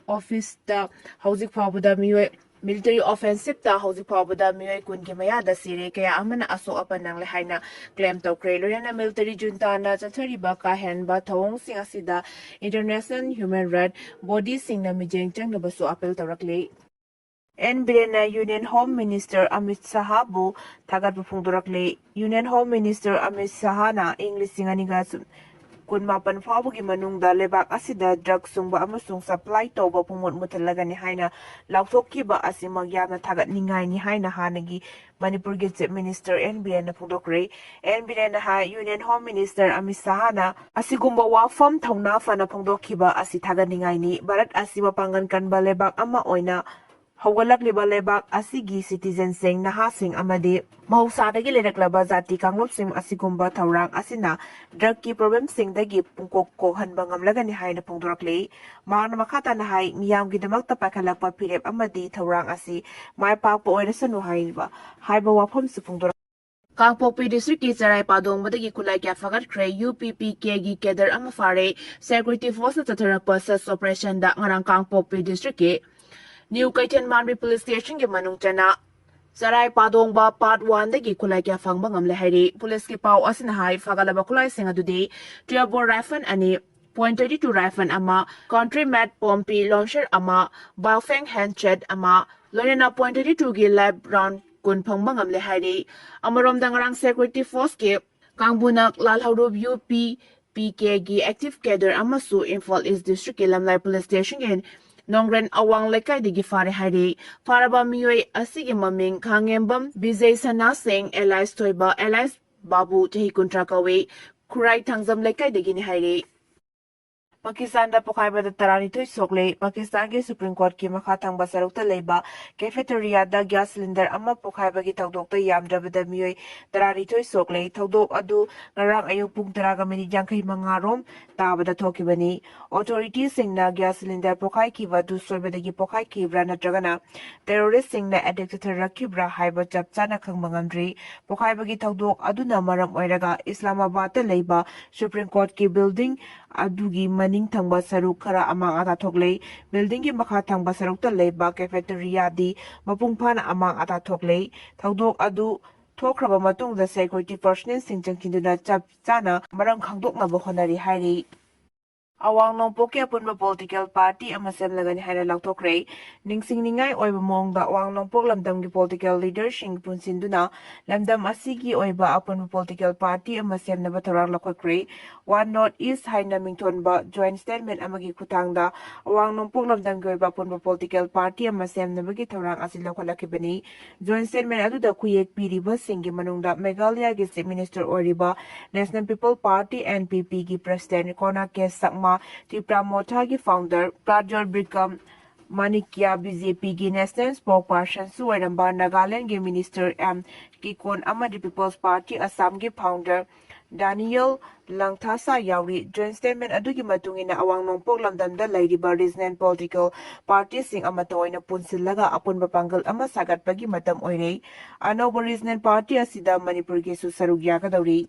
ꯑꯣꯐꯤꯁꯇ ꯍꯧꯖꯤꯛ ꯐꯥꯎꯕꯗ ꯃꯤꯑꯣꯏ, ꯃꯤꯂꯤꯇꯔꯤ ꯑꯣꯐꯦꯟꯁꯤꯞꯇ ꯍꯧꯖꯤꯛ ꯐꯥꯎꯕꯗ ꯃꯤꯑꯣꯏ ꯀꯨꯟꯒꯤ ꯃꯌꯥꯗ ꯁꯤꯔꯦ, ꯀꯌꯥ ꯑꯃꯅ ꯑꯁꯣꯛ ꯑꯄꯟ ꯅꯪꯂꯦ ꯍꯥꯏꯅ ꯀ꯭ꯂꯦꯝ ꯇꯧꯈ꯭ꯔꯦ꯫ ꯂꯣꯏꯅꯅ ꯃꯤꯂꯤꯇꯔꯤ ꯖꯨꯟꯇꯥꯅ ꯆꯠꯊꯔꯤꯕ ꯀꯥ ꯍꯦꯟꯕ ꯊꯧꯑꯣꯡꯁꯤꯡ ꯑꯁꯤꯗ international human right bodyꯁꯤꯡꯅ ꯃꯤꯠꯌꯦꯡ ꯆꯪꯅꯕꯁꯨ ꯑꯥꯄꯤꯜ ꯇꯧꯔꯛꯂꯤ꯫ ꯑꯦꯟ ꯕꯤꯔꯦꯟꯅ Union Home Minister ꯑꯃꯤꯠ ꯁꯥꯍꯕꯨ ꯊꯥꯒꯠꯄ ꯐꯣꯡꯗꯣꯔꯛꯂꯤ꯫ Union Home Minister ꯑꯃꯤꯠ ꯁꯥꯍꯅ ꯏꯪ ꯂꯤꯁꯤꯡ ꯑꯅꯤꯒ ꯀꯨꯟꯃꯥꯄꯟ ꯐꯥꯎꯕꯒꯤ ꯃꯅꯨꯡꯗ ꯂꯩꯕꯥꯛ ꯑꯁꯤꯗ drug ꯁꯨꯡꯕ ꯑꯃꯁꯨꯡ supply ꯇꯧꯕ ꯄꯨꯡꯃꯨꯠ ꯃꯨꯠꯊꯠꯂꯒꯅꯤ ꯍꯥꯏꯅ ꯂꯥꯎꯊꯣꯛꯈꯤꯕ ꯑꯁꯤꯃꯛ ꯌꯥꯝꯅ ꯊꯥꯒꯠꯅꯤꯡꯉꯥꯏꯅꯤ ꯍꯥꯏꯅ ꯍꯥꯟꯅꯒꯤ ꯃꯅꯤꯄꯨꯔꯒꯤ Chief Minister ꯑꯦꯟ ꯕꯤꯔꯦꯟꯅ ꯐꯣꯡꯗꯣꯛꯈ꯭ꯔꯦ꯫ ꯑꯦꯟ ꯕꯤꯔꯦꯟꯅ ꯍꯥꯏ, Union Home Minister ꯑꯃꯤꯠ ꯁꯥꯍꯅ ꯑꯁꯤꯒꯨꯝꯕ ꯋꯥꯐꯝ ꯊꯧꯅꯥ ꯐꯅ ꯐꯣꯡꯗꯣꯛꯈꯤꯕ ꯑꯁꯤ ꯊꯥꯒꯠꯅꯤꯡꯉꯥꯏꯅꯤ꯫ ꯚꯥꯔꯠ ꯑꯁꯤ ꯃꯄꯥꯡꯒꯜ ꯀꯟꯕ ꯂꯩꯕꯥꯛ ꯑꯃ ꯑꯣꯏꯅ ꯍꯧꯒꯠꯂꯛꯂꯤꯕ ꯂꯩꯕꯥꯛ ꯑꯁꯤꯒꯤ citizenꯁꯤꯡ, ꯅꯍꯥꯁꯤꯡ ꯑꯃꯗꯤ ꯃꯍꯧꯁꯥꯗꯒꯤ ꯂꯩꯔꯛꯂꯕ ꯖꯥꯇꯤ ꯀꯥꯡꯂꯨꯞꯁꯤꯡ ꯑꯁꯤꯒꯨꯝꯕ ꯊꯧꯔꯥꯡ ꯑꯁꯤꯅ drugꯀꯤ problemꯁꯤꯡꯗꯒꯤ ꯄꯨꯡꯀꯣꯛ ꯀꯣꯛꯍꯟꯕ ꯉꯝꯂꯒꯅꯤ ꯍꯥꯏꯅ ꯐꯣꯡꯗꯣꯔꯛꯂꯤ꯫ ꯃꯍꯥꯛꯅ ꯃꯈꯥ ꯇꯥꯅ ꯍꯥꯏ, ꯃꯤꯌꯥꯝꯒꯤꯗꯃꯛꯇ ꯄꯥꯏꯈꯠꯂꯛꯄ ꯐꯤꯔꯦꯞ ꯑꯃꯗꯤ ꯊꯧꯔꯥꯡ ꯑꯁꯤ ꯃꯥꯏ ꯄꯥꯛꯄ ꯑꯣꯏꯔꯁꯅꯨ ꯍꯥꯏꯔꯤꯕ, ꯍꯥꯏꯕ ꯋꯥꯐꯝꯁꯨ ꯐꯣꯡꯗꯣꯔꯛꯂꯤ꯫ ꯀꯥꯡꯄꯣꯛꯄꯤ ꯗꯤꯁꯇ꯭ꯔꯤꯛꯀꯤ ꯆꯔꯥꯏ ꯄꯥꯗꯣꯡꯕꯗꯒꯤ ꯈꯨꯠꯂꯥꯏ ꯀꯌꯥ ꯐꯥꯒꯠꯈ꯭ꯔꯦ꯫ ꯌꯨ ꯄꯤ ꯄꯤ ꯀꯦꯒꯤ ꯀꯦꯗꯔ ꯑꯃ ꯐꯥꯔꯦ꯫ ꯁꯦꯀ꯭ꯌꯨꯔꯤꯇꯤ ꯐꯣꯔꯁꯅ ꯆꯠꯊꯔꯛꯄ ꯁꯔꯆ ꯑꯣꯄꯔꯦꯁꯟꯗ ꯉꯔꯥꯡ ꯀꯥꯡꯄꯣꯛꯄꯤ ꯗꯤꯁꯇ꯭ꯔꯤꯛꯀꯤ ꯅ꯭ꯌꯨ ꯀꯩꯊꯦꯜ ꯃꯥꯟꯕꯤ ꯄꯨꯂꯤꯁ ꯁ꯭ꯇꯦꯁꯟꯒꯤ ꯃꯅꯨꯡ ꯆꯟꯅ ꯆꯔꯥꯏ ꯄꯥꯗꯣꯡꯕ ꯄꯥꯔꯠ ꯋꯥꯟꯗꯒꯤ ꯈꯨꯠꯂꯥꯏ ꯀꯌꯥ ꯐꯪꯕ ꯉꯝꯂꯦ ꯍꯥꯏꯔꯤ꯫ ꯄꯨꯂꯤꯁꯀꯤ ꯄꯥꯎ ꯑꯁꯤꯅ ꯍꯥꯏ, ꯐꯥꯒꯠꯂꯕ ꯈꯨꯠꯂꯥꯏꯁꯤꯡ ꯑꯗꯨꯗꯤ ꯇ꯭ꯋꯦꯜꯚ ꯕꯣꯔ ꯔꯥꯏꯐꯜ ꯑꯅꯤ, ꯄꯣꯏꯟ ꯇ꯭ꯋꯦꯟꯇꯤ ꯇꯨ ꯔꯥꯏꯐꯜ ꯑꯃ, ꯀꯟꯇ꯭ꯔꯤ ꯃꯦꯠ ꯄꯣꯝꯄꯤ ꯂꯣꯟꯁꯔ ꯑꯃ, ꯕꯥꯐꯦꯡ ꯍꯦꯟꯆꯦꯠ ꯑꯃ, ꯂꯣꯏꯅꯅ ꯄꯣꯏꯟ ꯇ꯭ꯋꯦꯟꯇꯤ ꯇꯨꯒꯤ ꯂꯥꯏꯐ ꯔꯥꯎꯟ ꯀꯨꯟ ꯐꯪꯕ ꯉꯝꯂꯦ ꯍꯥꯏꯔꯤ꯫ ꯑꯃꯔꯣꯝꯗ ꯉꯔꯥꯡ ꯁꯦꯀ꯭ꯌꯨꯔꯤꯇꯤ ꯐꯣꯔꯁꯀꯤ ꯀꯥꯡꯕꯨꯅ ꯂꯥꯜꯍꯧꯔꯨꯞ ꯌꯨ ꯄꯤ ꯄꯤ ꯀꯦꯒꯤ ꯑꯦꯛꯇꯤꯚ ꯀꯦꯗꯔ ꯑꯃꯁꯨ ꯏꯝꯐꯥꯜ ꯏꯁ ꯗꯤꯁꯇ꯭ꯔꯤꯛꯀꯤ ꯂꯝꯂꯥꯏ ꯄꯨꯂꯤꯁ ꯁ꯭ꯇꯦꯁꯟꯒꯤ ꯅꯣꯡꯒ꯭ꯔꯦꯟ ꯑꯋꯥꯡ ꯂꯩꯀꯥꯏꯗꯒꯤ ꯐꯥꯔꯦ ꯍꯥꯏꯔꯤ꯫ ꯐꯥꯔꯕ ꯃꯤꯑꯣꯏ ꯑꯁꯤꯒꯤ ꯃꯃꯤꯡ ꯈꯥꯉꯦꯝꯕꯝ ꯕꯤꯖꯩ ꯁꯅꯥ ꯁꯤꯡ, ꯑꯦꯂꯥꯏꯁ ꯊꯣꯏꯕ, ꯑꯦꯂꯥꯏꯁ ꯕꯥꯕꯨ, ꯆꯍꯤ ꯀꯨꯟꯊ꯭ꯔꯥ ꯀꯧꯏ, ꯈꯨꯔꯥꯏ ꯊꯥꯡꯖꯝ ꯂꯩꯀꯥꯏꯗꯒꯤꯅꯤ ꯍꯥꯏꯔꯤ꯫ ꯄꯥꯀꯤꯁꯇꯥꯟꯗ ꯄꯣꯈꯥꯏꯕꯗ ꯇꯔꯥꯅꯤꯊꯣꯏ ꯁꯣꯛꯂꯦ꯫ ꯄꯥꯀꯤꯁꯇꯥꯟꯒꯤ ꯁꯨꯄ꯭ꯔꯤꯝ ꯀꯣꯔꯠꯀꯤ ꯃꯈꯥ ꯊꯪꯕ ꯁꯔꯨꯛꯇ ꯂꯩꯕ ꯀꯦꯐꯦꯇꯦꯔꯤꯌꯥꯗ ꯒ꯭ꯌꯥꯁ ꯁꯤꯂꯤꯟꯗꯔ ꯑꯃ ꯄꯣꯈꯥꯏꯕꯒꯤ ꯊꯧꯗꯣꯛꯇ ꯌꯥꯝꯗ꯭ꯔꯕꯗ ꯃꯤꯑꯣꯏ ꯇꯔꯥꯅꯤꯊꯣꯏ ꯁꯣꯛꯂꯦ꯫ ꯊꯧꯗꯣꯛ ꯑꯗꯨ ꯉꯔꯥꯡ ꯑꯌꯨꯛ ꯄꯨꯡ ꯇꯔꯥꯒ ꯃꯤꯅꯤꯠ ꯌꯥꯡꯈꯩ ꯃꯉꯥ ꯔꯣꯝ ꯇꯥꯕꯗ ꯊꯣꯛꯈꯤꯕꯅꯤ꯫ ꯑꯣꯊꯣꯔꯤꯇꯤꯁꯤꯡꯅ ꯒ꯭ꯌꯥꯁ ꯁꯤꯂꯤꯟꯗꯔ ꯄꯣꯈꯥꯏꯈꯤꯕ ꯑꯗꯨ ꯁꯣꯏꯕꯗꯒꯤ ꯄꯣꯈꯥꯏꯈꯤꯕ꯭ꯔꯥ ꯅꯠꯇ꯭ꯔꯒꯅ ꯇꯦꯔꯣꯔꯤꯁ꯭ꯠꯁꯤꯡꯅ ꯑꯦꯇꯦꯛ ꯆꯠꯊꯔꯛꯈꯤꯕ꯭ꯔꯥ ꯍꯥꯏꯕ ꯆꯞ ꯆꯥꯅ ꯈꯪꯕ ꯉꯝꯗ꯭ꯔꯤ꯫ ꯄꯣꯈꯥꯏꯕꯒꯤ ꯊꯧꯗꯣꯛ ꯑꯗꯨꯅ ꯃꯔꯝ ꯑꯣꯏꯔꯒ ꯏꯁꯂꯥꯃꯥꯕꯥꯗꯇ ꯂꯩꯕ ꯁꯨꯄ꯭ꯔꯤꯝ ꯀꯣꯔꯠꯀꯤ ꯕꯤꯜꯗꯤꯡ ꯑꯗꯨꯒꯤ ꯃꯅꯤꯡ ꯊꯪꯕ ꯁꯔꯨꯛ ꯈꯔ ꯑꯃꯥꯡ ꯑꯇꯥ ꯊꯣꯛꯂꯦ꯫ ꯕꯤꯜꯗꯤꯡꯒꯤ ꯃꯈꯥ ꯊꯪꯕ ꯁꯔꯨꯛꯇ ꯂꯩꯕ ꯀꯦꯐꯦꯇꯦꯔꯤꯌꯥꯗꯤ ꯃꯄꯨꯡ ꯐꯥꯅ ꯑꯃꯥꯡ ꯑꯇꯥ ꯊꯣꯛꯂꯦ꯫ ꯊꯧꯗꯣꯛ ꯑꯗꯨ ꯊꯣꯛꯈ꯭ꯔꯕ ꯃꯇꯨꯡꯗ ꯁꯦꯀ꯭ꯌꯨꯔꯤꯇꯤ ꯄꯔꯁꯅꯦꯜꯁꯤꯡ ꯆꯪꯁꯤꯟꯗꯨꯅ ꯆꯞ ꯆꯥꯅ ꯃꯔꯝ ꯈꯪꯗꯣꯛꯅꯕ ꯍꯣꯠꯅꯔꯤ ꯍꯥꯏꯔꯤ꯫ ꯑꯋꯥꯡ ꯅꯣꯡꯄꯣꯛꯀꯤ ꯑꯄꯨꯟꯕ ꯄꯣꯂꯤꯇꯤꯀꯦꯜ ꯄꯥꯔꯇꯤ ꯑꯃ ꯁꯦꯝꯂꯒꯅꯤ ꯍꯥꯏꯅ ꯂꯥꯎꯊꯣꯛꯈ꯭ꯔꯦ꯫ ꯅꯤꯡꯁꯤꯡꯅꯤꯡꯉꯥꯏ ꯑꯣꯏꯕ ꯃꯑꯣꯡꯗ ꯑꯋꯥꯡ ꯅꯣꯡꯄꯣꯛ ꯂꯝꯗꯝꯒꯤ ꯄꯣꯂꯤꯇꯤꯀꯦꯜ ꯂꯤꯗꯔꯁꯤꯡ ꯄꯨꯟꯁꯤꯟꯗꯨꯅ ꯂꯝꯗꯝ ꯑꯁꯤꯒꯤ ꯑꯣꯏꯕ ꯑꯄꯨꯟꯕ ꯄꯣꯂꯤꯇꯤꯀꯦꯜ ꯄꯥꯔꯇꯤ ꯑꯃ ꯁꯦꯝꯅꯕ ꯊꯧꯔꯥꯡ ꯂꯧꯈꯠꯈ꯭ꯔꯦ꯫ ꯋꯥꯟ ꯅꯣꯔꯠ ꯏꯁ ꯍꯥꯏꯅ ꯃꯤꯡꯊꯣꯟꯕ ꯖꯣꯏꯟꯠ ꯁ꯭ꯇꯦꯠꯃꯦꯟꯠ ꯑꯃꯒꯤ ꯈꯨꯠꯊꯥꯡꯗ ꯑꯋꯥꯡ ꯅꯣꯡꯄꯣꯛ ꯂꯝꯗꯝꯒꯤ ꯑꯣꯏꯕ ꯑꯄꯨꯟꯕ ꯄꯣꯂꯤꯇꯤꯀꯦꯜ ꯄꯥꯔꯇꯤ ꯑꯃ ꯁꯦꯝꯅꯕꯒꯤ ꯊꯧꯔꯥꯡ ꯑꯁꯤ ꯂꯧꯈꯠꯂꯛꯈꯤꯕꯅꯤ꯫ ꯖꯣꯏꯟꯠ ꯁ꯭ꯇꯦꯠꯃꯦꯟꯠ ꯑꯗꯨꯗ ꯈꯨꯌꯦꯛ ꯄꯤꯔꯤꯕꯁꯤꯡꯒꯤ ꯃꯅꯨꯡꯗ ꯃꯦꯘꯥꯂꯌꯥꯒꯤ ꯆꯤꯐ ꯃꯤꯅꯤꯁꯇꯔ ꯑꯣꯏꯔꯤꯕ national people party, N P ꯄꯤꯒꯤ ꯄ꯭ꯔꯦꯁꯤꯗꯦꯟꯠ ꯀꯣꯅꯥ ꯀꯦ ꯁꯛꯃꯥ, Tripura ꯃꯣꯔꯆꯥꯒꯤ founder ꯄ꯭ꯔꯥꯖꯣꯜ Bikram ꯃꯥꯅꯤꯀ꯭ꯌꯥ B J ꯄꯤꯒꯤ ꯅꯦꯁꯅꯦꯜ ꯁ꯭ꯄꯣꯛ ꯄꯥꯔꯁꯟꯁꯨ ꯑꯣꯏꯔꯝꯕ ꯅꯥꯒꯥꯂꯦꯟꯒꯤ ꯃꯤꯅꯤꯁꯇꯔ ꯑꯦꯝ ꯀꯤꯀꯣꯟ ꯑꯃꯗꯤ ꯄꯤꯄꯜꯁ ꯄꯥꯔꯇꯤ ꯑꯁꯥꯝꯒꯤ ꯐꯥꯎꯟꯗꯔ ꯗꯥꯅꯤꯌꯦꯜ ꯂꯪꯊꯥꯁꯥ ꯌꯥꯎꯔꯤ꯫ ꯖꯣꯏꯟ ꯁ꯭ꯇꯦꯠꯃꯦꯟ ꯑꯗꯨꯒꯤ ꯃꯇꯨꯡ ꯏꯟꯅ ꯑꯋꯥꯡ ꯅꯣꯡꯄꯣꯛ ꯂꯝꯗꯝꯗ ꯂꯩꯔꯤꯕ ꯔꯤꯖꯅꯦꯜ ꯄꯣꯂꯤꯇꯤꯀꯦꯜ ꯄꯥꯔꯇꯤꯁꯤꯡ ꯑꯃꯠꯇ ꯑꯣꯏꯅ ꯄꯨꯟꯁꯤꯜꯂꯒ ꯑꯄꯨꯟꯕ ꯄꯥꯡꯒꯜ ꯑꯃ ꯁꯥꯒꯠꯄꯒꯤ ꯃꯇꯝ ꯑꯣꯏꯔꯦ꯫ ꯑꯅꯧꯕ ꯔꯤꯖꯅꯦꯜ ꯄꯥꯔꯇꯤ ꯑꯁꯤꯗ ꯃꯅꯤꯄꯨꯔꯒꯤꯁꯨ ꯁꯔꯨꯛ ꯌꯥꯒꯗꯧꯔꯤ꯫